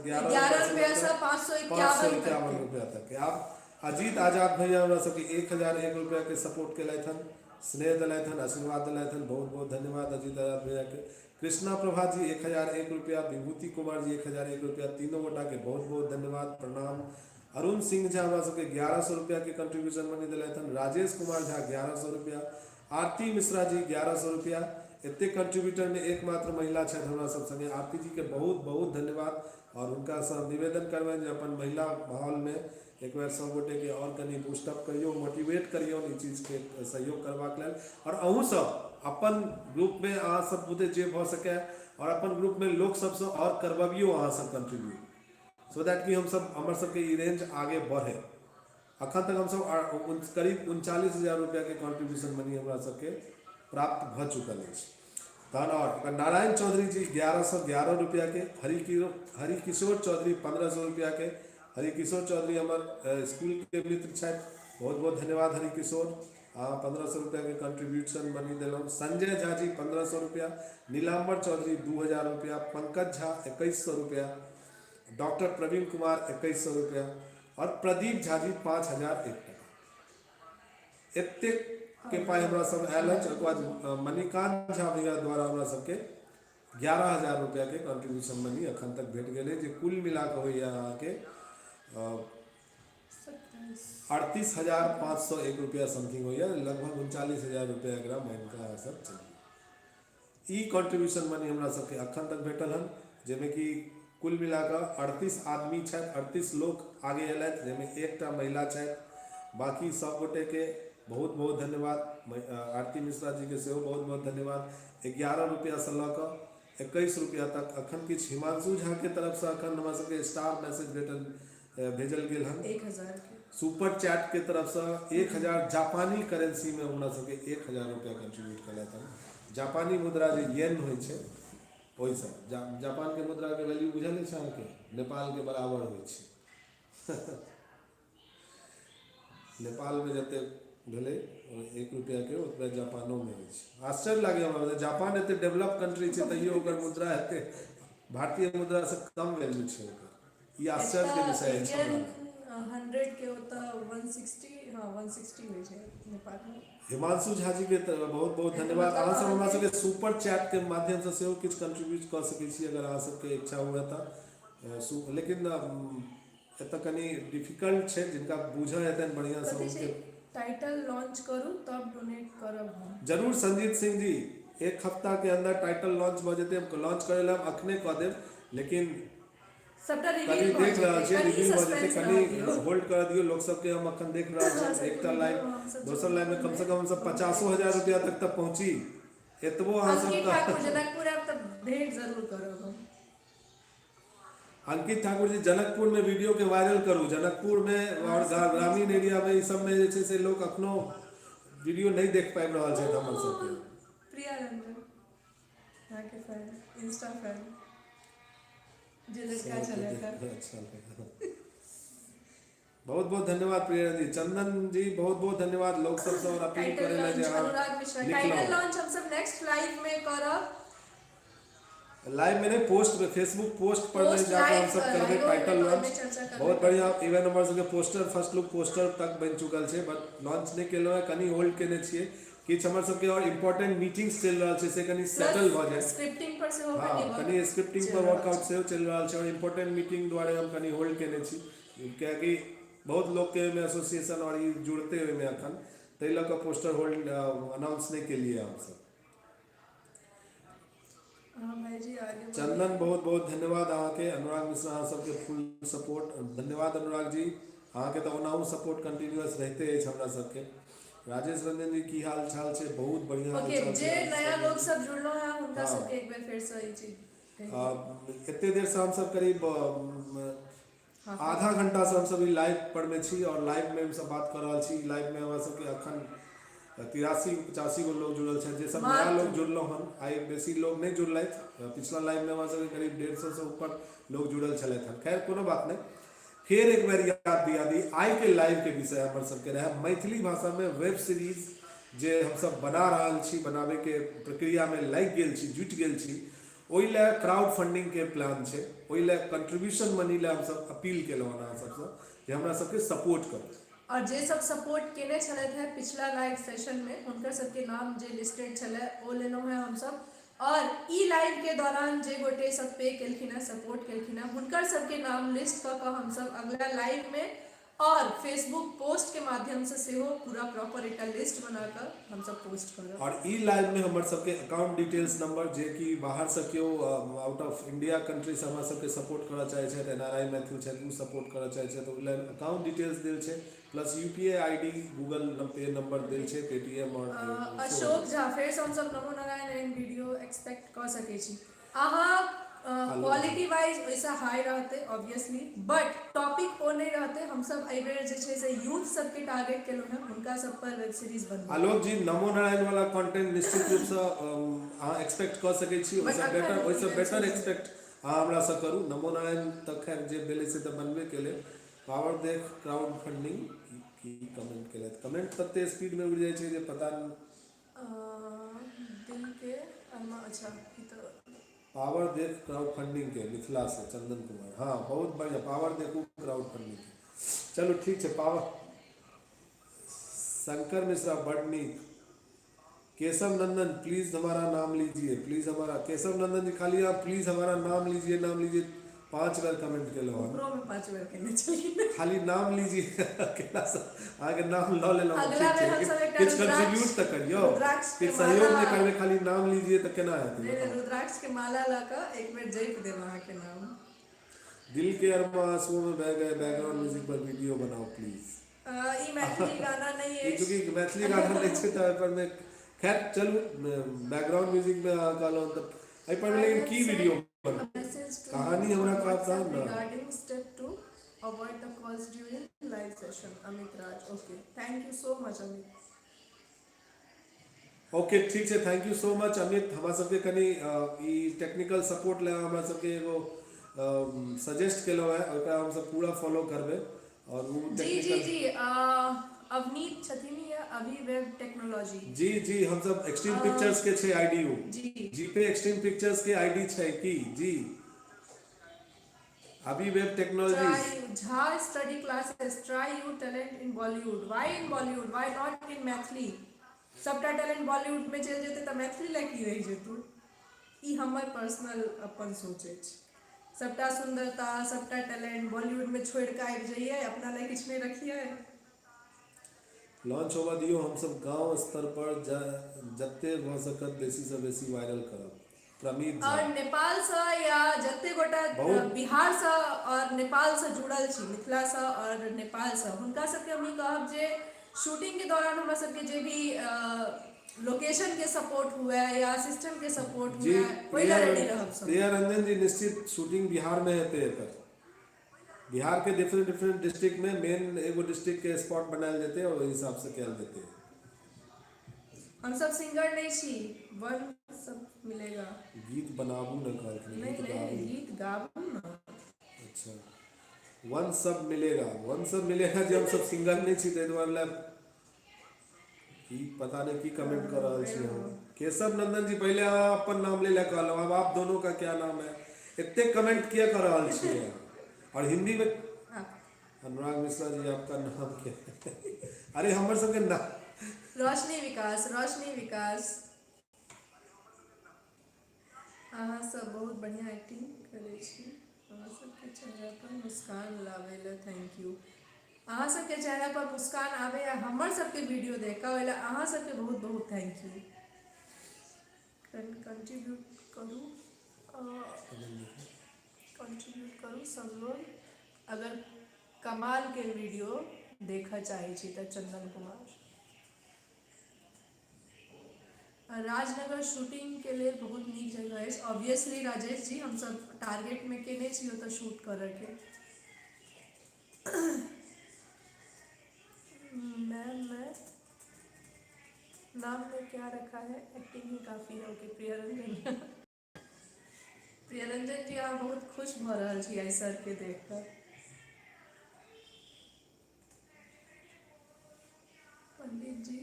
11 11 रुपैआसँ 551 551 रुपैआ तकके। आब अजीत आजाद भैया हमरा सबके 1001 रुपैआके सपोर्ट केलथि हन, स्नेह देलथि हन, आशीर्वाद देलथि हन। बहुत बहुत धन्यवाद अजीत आजाद भैयाके। कृष्णा प्रभा जी 1001 रुपैआ, विभूति कुमार जी 1001 रुपैआ, तीनों गोटाके बहुत बहुत धन्यवाद, प्रणाम। अरुण सिंह झा हमरा सबके 1100 रुपैआके कंट्रीब्यूशन मनी देलथि हन। राजेश कुमार झा 1100 रुपैआ, आरती मिश्रा जी 1100 रुपैआ। एते कंट्रीब्यूटरमे एकमात्र महिला छथि हमरा सब संगे, आरती जीके बहुत बहुत धन्यवाद। आओर हुनकासँ हम निवेदन करबनि जे अपन महिला माहौलमे एक बेर सब गोटेके आओर कनि बूस्टअप करियौ, मोटिवेट करियौ ई चीजके सहयोग करबाक लेल। आओर अहूँ सब अपन ग्रुपमे अहाँ सब बुते जे भऽ सकै आओर अपन ग्रुपमे लोक सबसँ आओर करबबियौ अहाँ सब कंट्रीब्यूट, सो that कि हमसब हमर सबके ई रेंज आगे बढ़े। अखन तक हमसब करीब 39,000 रुपैआके कंट्रीब्यूशन मनी हमरा सबके प्राप्त भऽ चुकल अछि। तहन आओर नारायण चौधरी जी 1111 रुपैआके, हरिकिशोर चौधरी 1500 रुपैआके। हरिकिशोर चौधरी हमर स्कूलके मित्र छथि, बहुत बहुत धन्यवाद हरिकिशोर, अहाँ 1500 रुपैआके कंट्रीब्यूशन मनी देलहुँ। संजय झा जी 1500 रुपैआ, नीलाम्बर चौधरी 2000 रुपैआ, पंकज झा 2100 रुपैआ, डॉक्टर प्रवीण कुमार 2100 रुपैआ आओर प्रदीप झा जी 5001 टका। एतेक के पाइ हमरा सब आयल अछि। ओकर बाद मणिकांत झा भैया द्वारा हमरा सबके 11,000 रुपैआके कंट्रीब्यूशन मनी अखन तक भेट गेल अछि, जे कुल मिला कऽ होइए अहाँके 38,501 रुपैआ समथिंग होइए, लगभग 39,000 रुपैआ एकरा मानि कऽ अहाँ सब चलियौ। ई कंट्रीब्यूशन मनी हमरा सबके अखन तक भेटल हन, जाहिमे कि कुल मिला कऽ 38 आदमी छथि, 38 लोक आगे एलथि, जाहिमे एकटा महिला छथि। बाँकी सब गोटेके बहुत बहुत धन्यवाद। आरती मिश्रा जीके सेहो बहुत बहुत धन्यवाद। 11 रुपैआसँ लऽ कऽ 21 रुपैआ तक अखन किछु हिमांशु झाके तरफसँ अखन हमरा सबके स्टार मैसेज भेटल, भेजल गेल हन। 1000 के सुपर चैट के तरफसँ 1000 जापानी करेंसीमे हमरा सबके 1000 रुपैआ कंट्रीब्यूट केलथि हन। जापानी मुद्रा जे येन होइ छै ओहिसँ जापानके मुद्राके वैल्यू बुझल अछि अहाँके? नेपालके बराबर होइ छै। नेपालमे जतेक भेलै 1 रुपैआके ओतबे जापानोमे होइ छै। आश्चर्य लागैए हमरा, जापान एते डेवलप कंट्री छै तैयो ओकर मुद्रा एते भारतीय मुद्रासँ कम वैल्यू छै ओकर। ई आश्चर्यके विषय अछि हमरा। 100 के ओतऽ 160, हँ 160 होइ छै नेपालमे। हिमांशु झा जी के बहुत बहुत धन्यवाद। अहाँ सब हमरा सबके सुपर चैट के माध्यमसँ सेहो किछु कंट्रीब्यूट कऽ सकै छी अगर अहाँ सबके इच्छा हुए तऽ, लेकिन एतऽ कनि डिफिकल्ट छै, जिनका बूझल हेतनि बढ़िआँसँ हुनके। टाइटल लॉन्च करू तब डोनेट करब हम। जरूर संजीत सिंह जी, एक हफ्ता के अंदर टाइटल लॉन्च भऽ जेतै। हम लॉन्च करै लए हम अखने कऽ देब, लेकिन सबटा कनि रिवील भऽ देख रहल जेतै, छियै, कनि रिवील भऽ जेतै, सस्पेंस कनि रहऽ दियौ। होल्ड करऽ दियौ लोक सबके। हम अखन देख रहल अहाँ छियै सबके एकटा वीडियो लाइव हमसब दोसर लाइवमे जनकपुरमे कमसँ कम हमसब बहुत पचासो देखै हजार छी। रुपैआ तक तऽ पहुँची, एतबो अहाँ सब अंकित तऽ ठाकुर जनकपुर आयब तऽ भेंट जरूर करब हम। अंकित ठाकुर जी जनकपुरमे वीडियोके वायरल करू। जनकपुरमे अहाँ आओर सबके ग्रामीण एरियामे ई सबमे जे छै से लोक अखनो वीडियो नहि देख पाबि रहल छथि हमर सबके। प्रिया रंजन अहाँके फैन, इंस्टा फैन जे लड़का छलथि हँ। अच्छा, बहुत बहुत धन्यवाद प्रिया जी। चंदन जी बहुत बहुत धन्यवाद। लोक सबसँ आओर अपील टाइटल करै लए जे लॉन्च अहाँ अनुराग मिश्रा, लिखलहुँ टाइटल लॉन्च हमसब नेक्स्ट लाइव मे करब। लाइव में नहीं, पोस्ट में, फेसबुक पोस्ट पर पोस्ट जाकर हम लाइव सब करबे लाइवो टाइटल हेतै तऽ ओहिमे लॉन्च। चर्चा करबे बहुत करबै। बढ़िया। इवन हमर सबके पोस्टर, फर्स्ट लुक पोस्टर तक बनि चुकल छै, बट लॉन्च नहि केलहुँ हँ, कनि होल्ड केने छियै। किछु हमर सबके आओर इम्पोर्टेंट मीटिंग्स चलि रहल छै, से कनि सेटल भऽ प्लस जाय। स्क्रिप्टिंग पर सेहो हँ, कनि वर्क कनि स्क्रिप्टिंग चलि पर रहल वर्कआउट छै। सेहो चलि रहल छै आओर इम्पोर्टेंट मीटिंग दुआरे हम कनि होल्ड केने छी, कियाकि बहुत लोकके ओहिमे एसोसिएशन आओर ई जुड़तै ओहिमे एखन, ताहि लऽ कऽ पोस्टर होल्ड अनाउंस नहि केलियै हमसब। हाँ भाईजी आगे बढ़िए। चंदन बहुत बहुत धन्यवाद अहाँके। अनुराग मिश्रा अहाँ सबके फुल सपोर्ट, धन्यवाद अनुराग जी, अहाँके तऽ ओनाहु सपोर्ट कंटिन्यूअस रहिते अछि हमरा सबके। राजेश रंजन जी की हाल चाल छै? बहुत बढ़िआँ हाल ओके, चाल छै जे राजेश नया रंजन लोग जी। सब जुड़लो हैं हुनका हँ सबके एक बेर फेर से ई चीज कहि दियौ। एते देरसँ हमसब करीब हाँ आधा घंटासँ हमसब ई लाइव पर मे छी आओर लाइवमे हमसब बात कऽ रहल छी। लाइवमे हमरा सबके अखन 83-85 गो लोग जुड़ल छथि। जे सब नया मात्र लोग जुड़लहुँ हन, आइ बेसी लोग नहि जुड़लथि। पिछला लाइवमे हमरा सबके करीब 150 सँ ऊपर लोग जुड़ल छलथि हन। खैर, कोनो बात नहि, फेर एक बेर याद दिया दी, आइके लाइवके विषय हमर सबके रहै मैथिली भाषामे वेब सीरीज जे हमसब बना रहल छी, बनाबैके प्रक्रियामे लागि गेल छी, जुटि गेल छी, ओहि लए क्राउड फंडिंगके प्लान छै। ओहि लए कंट्रीब्यूशन मनी लए हमसब अपील केलहुँ हन अहाँ सबसँ जे हमरा सबके सपोर्ट करू। आओर जे सब सपोर्ट केने छलथि हेँ पिछला लाइव सेशनमे, हुनकर सबके नाम जे लिस्टेड छलै ओ लेलहुँ हेँ हमसब। आओर ई लाइवके दौरान जे गोटे सब पे केलखिन हेँ, सपोर्ट केलखिन हेँ, हुनकर सबके नाम लिस्ट कऽ कऽ हमसब अगिला लाइवमे आओर फेसबुक पोस्टके माध्यमसँ सेहो पूरा प्रॉपर एकटा लिस्ट बना कऽ हमसब पोस्ट करब। आओर ई लाइवमे हमर सबके अकाउंट डिटेल्स नंबर, जे कि बाहरसँ केओ आउट ऑफ इंडिया कंट्रीसँ हमरा सबके सपोर्ट करऽ चाहै छथि, एन आर I Maithil छथि, ओ सपोर्ट करऽ चाहै छथि, ओहि लेल अकाउंट डिटेल्स देल छै, plus U P I I D, Google Pay number देल छै, पेटीएम आओर सेहो अशोक देल छै। झा, फेरसँ हमसब नमो नारायण एहन वीडियो एक्सपेक्ट कऽ सकै छी अहाँ? आलोक झा। क्वालिटी वाइज ओहिसँ हाई रहतै ऑब्वियसली, बट टॉपिक ओ नहि रहतै। हमसब एहिबेर जे छै से यूथ सबके टारगेट केलहुँ हेँ, हुनका सब पर वेब सीरीज बनबैके। आलोक जी, नमो नारायण वाला कंटेंट निश्चित रूपसँ अहाँ एक्सपेक्ट कऽ सकै छी। बट ओहिसँ अखन बेटर, ओहिसँ वेब बेटर सीरीज एक्सपेक्ट अहाँ हमरासँ करू। नमो नारायण तऽ खैर जे भेलै से तऽ बनबे केलै। पावर देख क्राउड फंडिंग की कमेंट केलथि? कमेंट तते स्पीडमे उड़ि जाइ छै जे पता नहि। दिल के अरमा, अच्छा, ई तऽ पावर देख क्राउड फंडिंग के मिथिला से चंदन कुमार, हाँ, बहुत बढ़िया। पावर देखू क्राउड फंडिंग के। चलू, ठीक छै। पावर शंकर मिश्रा, बड नीक। केशव नंदन, प्लीज हमारा नाम लीजिए, प्लीज हमारा। केशव नंदन जी, खाली आप प्लीज हमारा नाम लीजिए, नाम लीजिए, पाँच बेर कमेंट केलहुँ हन। ऊपरोमे 5 बेर केने छलखिन। खाली नाम लीजिए केलासँ अहाँके नाम लऽ लेलहुँ, अगला ठीक छै, बेर लेकिन हमसब एकटा किछु रुद्राक्ष कंट्रीब्यूट तऽ करियौ। रुद्राक्ष के किछु सहयोग माला नहि करबै, खाली नाम लीजिए तऽ केना हेतै? नहि नहि। बताउ। रुद्राक्ष के माला लऽ कऽ एक बेर जपि देब अहाँके नाम। दिल के अरमा आंसुओं में बह गए, बैकग्राउंड म्यूजिक पर वीडियो बनाओ प्लीज। ई मैथिली गाना नहि ई अछि। चूँकि मैथिली गाना नहि छै तऽ एहिपर मे, खैर चलू, बैकग्राउंड म्यूजिक मे अहाँ कहलहुँ तऽ एहिपर मे I लेकिन have Ki sent video a बनतै? message to कहानी you हमरा on कहब तहन WhatsApp ने। regarding step to avoid the calls during live session. Amit Raj. Okay. Thank you so much, Amit. Okay, ठीक छै, thank you so much Amit. हमरा सबके कनि ई टेक्निकल सपोर्ट लए हमरा सबके एगो सजेस्ट केलहुँ हेँ, ओकरा हमसब पूरा फॉलो करबै आओर ओ जी जी। टेक्निकल जी, अवनीत छथिन या अभी वेब टेक्नोलॉजी। जी जी, हमसब एक्सट्रीम पिक्चर्स के छै I D O. GPay extreme pictures के आईडी छै की? जी, अभी web technologies. Try Jha study classes. Try you talent in Bollywood. Why in Bollywood? Why not in Maithili? सबटा टैलेंट बॉलीवुड में चलि जेतै तऽ मैथिली लए की रहि जेतै? ई हमर पर्सनल अपन सोच अछि। सबटा सुन्दरता, सबटा टैलेंट बॉलीवुड में छोड़ि कऽ आबि जइयै, अपना लए किछु नहि रखियै। लॉन्च होबऽ दियौ, हमसब गाँव स्तर पर जते भऽ सकत बेसीसँ बेसी वायरल करब। प्रमीत झा। आओर नेपालसँ या जते गोटा बहुत बिहारसँ आओर नेपालसँ जुड़ल छी, मिथिलासँ आओर नेपालसँ, हुनका सबके हम ई कहब जे शूटिंगके दौरान हमरा सबके जे भी लोकेशनके सपोर्ट हुए या सिस्टमके सपोर्ट हुए, ओहि प्रिया लए रेडी रहब सब। प्रिया रंजन जी, निश्चित शूटिंग बिहारमे हेतै एकर। बिहारके डिफरेंट डिफरेंट डिस्ट्रिक्टमे, मेन एगो डिस्ट्रिक्टके स्पॉट बनायल जेतै आओर ओहि हिसाबसँ कयल जेतै। हमसब सिंगर नहि छी। वन सब मिलेगा। गीत बनाबू ने कहलखिन। नहि। गीत नहि। गाबू। गीत गाबू ने। अच्छा, वन सब मिलेगा, वन सब मिलेगा। जे हमसब सिंगर नहि छी ताहि दुआरे लए की पता नहि की कमेंट कऽ रहल छी अहाँ। केशव नंदन जी, पहिले अहाँ अपन नाम लै लए कहलहुँ, आब आप दोनों का क्या नाम है? एते कमेंट किया कऽ रहल छियै अहाँ और हिंदी में? अनुराग मिश्रा जी, आपका नाम क्या है? अरे, हमर सबके नाम रोशनी विकास, रोशनी विकास। अहाँ सब बहुत बढ़िआँ एक्टिंग करै छी। अहाँ सबके चेहरा पर मुस्कान लाबै लए thank U. अहाँ सबके चेहरा पर मुस्कान आबै आ हमर सबके वीडियो देख कऽ, ओहि लए अहाँ सबके बहुत बहुत thank U. Contribute करू, कंट्रीब्यूट करू सब लोग, अगर कमालके वीडियो देखऽ चाहै छी तऽ। चंदन कुमार, राजनगर शूटिंगके लेल बहुत नीक जगह अछि। ऑब्वियसली राजेश जी, हमसब टारगेटमे केने छी ओतऽ शूट करऽके। मैम, मैं नाम में क्या रखा है, एक्टिंग ही काफी है। ओके प्रिय रंजन, प्रिय रंजन जी, अहाँ बहुत खुश भऽ रहल छी आइ सर के देख कऽ। पंडित जी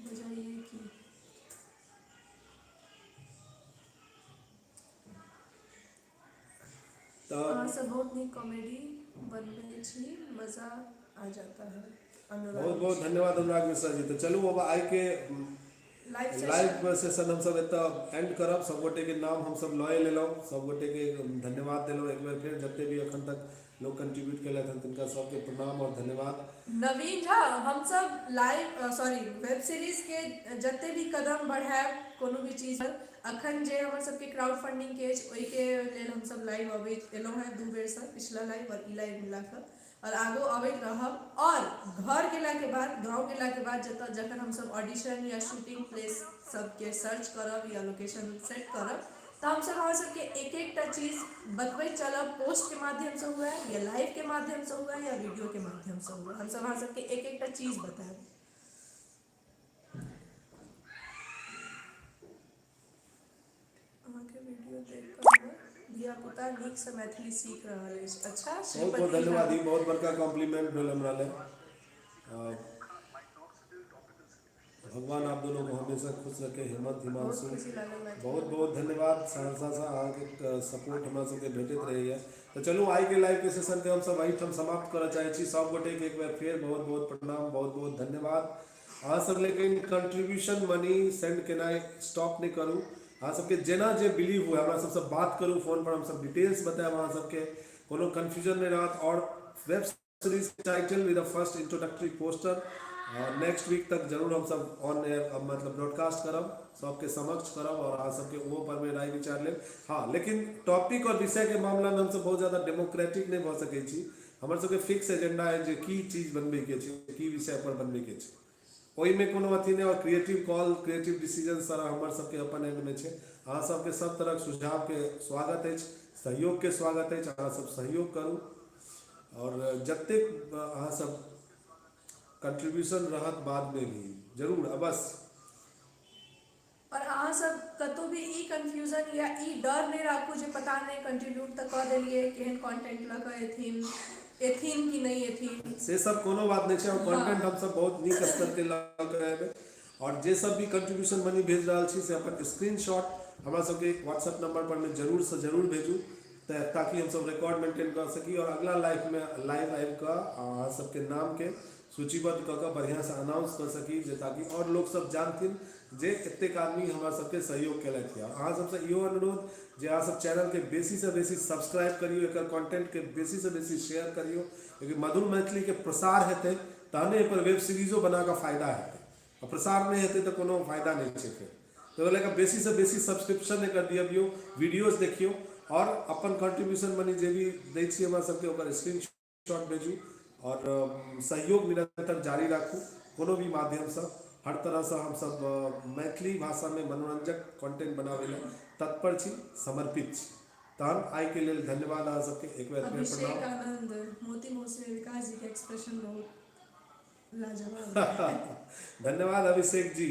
बजाइए की। तऽ अहाँ सब बहुत नीक कॉमेडी बनबै छी, मजा आ जाता है। अनुराग बहुत बहुत मिश्रा। धन्यवाद अनुराग मिश्रा जी। तऽ चलू अब आइके लाइव सेशन लाइव सेशन हमसभ एतऽ एंड करब। सभगोटेके नाम हमसभ लए लेलहुँ, सभगोटेके धन्यवाद देलहुँ। एक बेर फेर जते भी एखन तक लोक कंट्रीब्यूट केलथि हन तिनका सबके प्रणाम और धन्यवाद। नवीन झा, हमसब लाइव सॉरी वेब सीरीज के जते भी कदम बढ़ायब कोनो भी चीज पर, अखन जे हमर सबके क्राउड फंडिंग के अछि ओहिके लेल हमसब लाइव अबैत एलहुँ हेँ 2 बेरसँ, पिछला लाइव आओर ई लाइव मिला कऽ, आओर आगो अबैत रहब। आओर घर गेलाके बाद, गाँव गेलाके बाद जतऽ जखन हमसब ऑडिशन या शूटिंग प्लेस सबके सर्च करब या लोकेशन सेट करब तऽ हमसब अहाँ सबके एक एकटा चीज बतबैत चलब, पोस्टके माध्यमसँ हुए या लाइवके माध्यमसँ हुए या वीडियोके माध्यमसँ हुए, हमसब अहाँ सबके एक एकटा चीज बतायब। अहाँके वीडियो देख कऽ हमर धियापुता नीकसँ मैथिली सीख रहल अछि। अच्छा बहुत बहुत श्रीपति झा। धन्यवाद, ई बहुत बड़का कॉम्प्लीमेंट भेल हमरा लए। भगवान आप दोनों को हमेशा खुश रखे। हेमंत बहुत हिमांशु, खुशी लागल मैथिली। बहुत बहुत धन्यवाद। सहरसासँ अहाँके सपोर्ट हमरा सबके भेटैत रहैए। तऽ चलू आइके लाइवके सेशनके हमसब एहिठाम समाप्त करऽ चाहै छी। सब गोटेके एक बेर फेर बहुत बहुत प्रणाम, बहुत बहुत धन्यवाद। अहाँ सब लेकिन कंट्रीब्यूशन मनी सेंड केनाइ स्टॉप नहि करू। अहाँ सबके जेना जे बिलीव हुए हमरा सबसँ बात करू फोन पर, हमसब डिटेल्स बतायब, अहाँ सबके कोनो कन्फ्यूजन नहि रहत। आओर web series title with first introductory poster next week तक जरूर हमसब ऑन एयर मतलब ब्रॉडकास्ट करब, सबके समक्ष करब और अहाँ सबके ओहो पर मे राय विचार लेब। हाँ, लेकिन टॉपिक और विषय के मामला में हमसब बहुत ज्यादा डेमोक्रेटिक नहि भऽ सकै छी। हमर सबके फिक्स एजेंडा है जे की चीज बनबै के छै, की विषय पर बनबै के छै, ओहिमे कोनो अथी नहि। और क्रिएटिव कॉल, क्रिएटिव डिसीजन सारा हमर सबके अपन एंड मे छै। अहाँ सबके सब तरहक सुझाव के स्वागत अछि, सहयोग के स्वागत अछि। अहाँ सब सहयोग करू और जतेक अहाँ सब कंट्रीब्यूशन रहत बाद में भी जरूर अवश्य। और अहाँ सब कतौ भी ई कंफ्यूजन या ई डर नहि राखू जे पता नहि कंट्रीब्यूट तऽ कऽ देलियै, केहन कंटेंट लऽ कऽ एथिन, एथिन कि नहि एथिन। से सब कोनो बात नहि छै। और कंटेंट हमसब बहुत नीक स्तर के लऽ कऽ एबै। और जे सब भी कंट्रीब्यूशन मनी भेज रहल छी से अपन स्क्रीनशॉट हमरा सबके व्हाट्सएप नंबर पर मे जरूर से जरूर भेजू, ताकि हमसब रिकॉर्ड मेंटेन कऽ सकी और अगला लाइफ में लाइव आबि कऽ अहाँ सबके नाम के सूचीबद्ध कऽ कऽ बढ़िआँसँ अनाउंस कऽ सकी, जे ताकि आओर लोकसभ जानथिन जे एतेक आदमी हमरा सबके सहयोग केलथि। यऽ अहाँ सबसँ इहो अनुरोध जे अहाँ सब चैनलके बेसीसँ बेसी सब्सक्राइब करियौ, एकर कंटेंटके बेसीसँ बेसी शेयर करियौ, कियाकि मधुर मैथिलीके प्रसार हेतै तहने एहिपर वेब सीरीजो बना कऽ फायदा हेतै, आ प्रसार नहि हेतै तऽ कोनो फायदा नहि छै फेर। तऽ ओहि लए कऽ बेसीसँ बेसी सब्सक्रिप्शन एकर दिअबियौ, वीडियोज देखियौ आओर अपन कंट्रीब्यूशन मनी जे भी दै छी हमरा सबके ओकर स्क्रीन शॉट भेजू आओर सहयोग निरन्तर जारी राखू। कोनो भी माध्यमसँ हर तरहसँ हमसब मैथिली भाषामे मनोरञ्जक कंटेंट बनाबै लए तत्पर छी, समर्पित छी। तहन आइके लेल धन्यवाद अहाँ सबके, एक बेर फेर अभिषेक प्रणाम। आनंद, मोती मौसी में विकास जी के एक्सप्रेशन बहुत लाजवाब है। धन्यवाद Abhishek ji.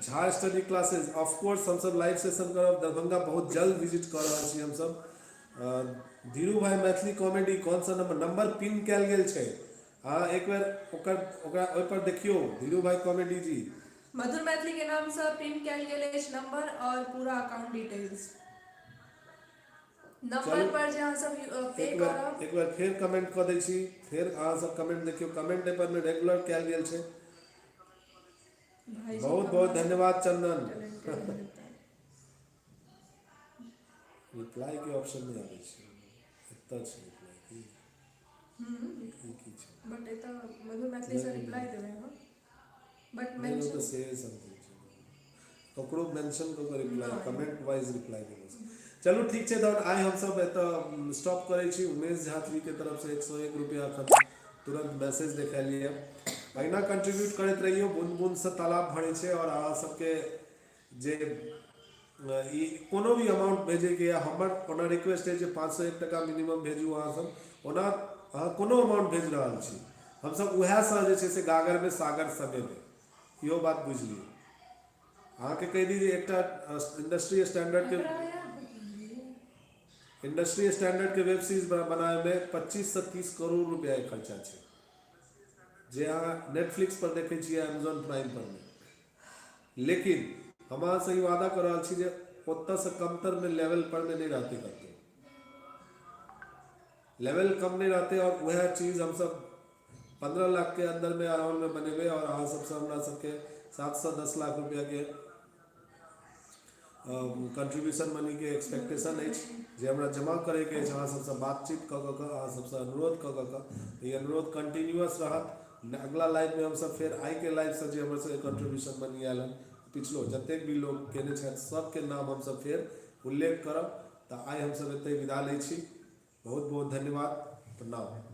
Jha study classes of course हमसब लाइव सेशन करब, दरभंगा बहुत जल्द विजिट कऽ रहल छी हमसब। धीरू भाई मैथिली कॉमेडी कौन सा नंबर, नंबर पिन कयल गेल छै, अहाँ एक बेर ओकर ओकरा ओहिपर देखियौ। धीरू भाई कॉमेडी जी, मधुर मैथिली के नाम से पिन कयल गेल अछि नंबर और पूरा अकाउंट डिटेल्स। नंबर चलू पर जे अहाँ सब पे एक बेर करब। एक बेर फेर कमेंट कऽ दै छी, फेर अहाँ सब कमेंट देखियौ, कमेंट एहिपर मे रेगुलर कयल गेल छै। भाईजी बहुत बहुत कमाल धन्यवाद चंदन। टैलेंटेड है। रिप्लाई के ऑप्शन नहि आबै छै, एतऽ छै रिप्लाई की ई की छै? बट एतऽ मधुर मैथिली से नहि रिप्लाई देबै अहाँ, बट नहि, ओ तऽ मेंशन से समथिंग छै, ककरो मेंशन कऽ कऽ रिप्लाई नहि। कमेंट वाइज रिप्लाई देबै। चलू ठीक छै, तहन आइ हमसब एतऽ स्टॉप करै छी। उमेश झा जी के तरफसँ 101 रुपया एखन तुरन्त मैसेज देखेलियै। अहिना कंट्रीब्यूट करैत रहियौ, बूंद बूंदसँ तालाब भरै छै। आओर अहाँ सबके जे ई कोनो भी अमाउंट भेजैके यऽ, हमर ओना रिक्वेस्ट अछि जे 501 टका मिनिमम भेजू अहाँ सब। ओना अहाँ कोनो अमाउंट भेज रहल छी, हमसभ उएहसँ जे छै से गागरमे सागर समेबै, इहो बात बुझि लियौ। अहाँके कहि दी जे एकटा इंडस्ट्री स्टैंडर्डके इंडस्ट्री स्टैंडर्डके वेब सीरीज बनाबैमे 25सँ 30 करोड़ रुपैआके खर्चा छै, जे अहाँ नेटफ्लिक्स पर देखै छियै, एमेजॉन प्राइम पर नहि। लेकिन हम अहाँसँ ई वादा कऽ रहल छी जे ओतऽसँ कमतरमे लेवल पर मे नहि रहतै, कतहु लेवल कम नहि रहतै। आओर उएह चीज हमसभ 15 लाखके अन्दरमे अराउंडमे बनेबै आओर अहाँ सबसँ हमरा सबके 7सँ 10 लाख रुपैआके कंट्रीब्यूशन मनीके एक्सपेक्टेशन अछि, जे हमरा जमा करैके अछि। अहाँ सबसँ बातचीत कऽ कऽ कऽ, अहाँ सबसँ अनुरोध कऽ कऽ कऽ, ई अनुरोध कंटिन्यूअस रहत। अगला लाइवमे हमसब फेर आइके लाइवसँ जे हमर सबके कंट्रीब्यूशन मनी आयल हन, पिछलो जतेक भी लोक केने छथि, सबके नाम हमसब फेर उल्लेख करब। तऽ आइ हमसब एतहि विदा लै छी। बहुत बहुत धन्यवाद, प्रणाम।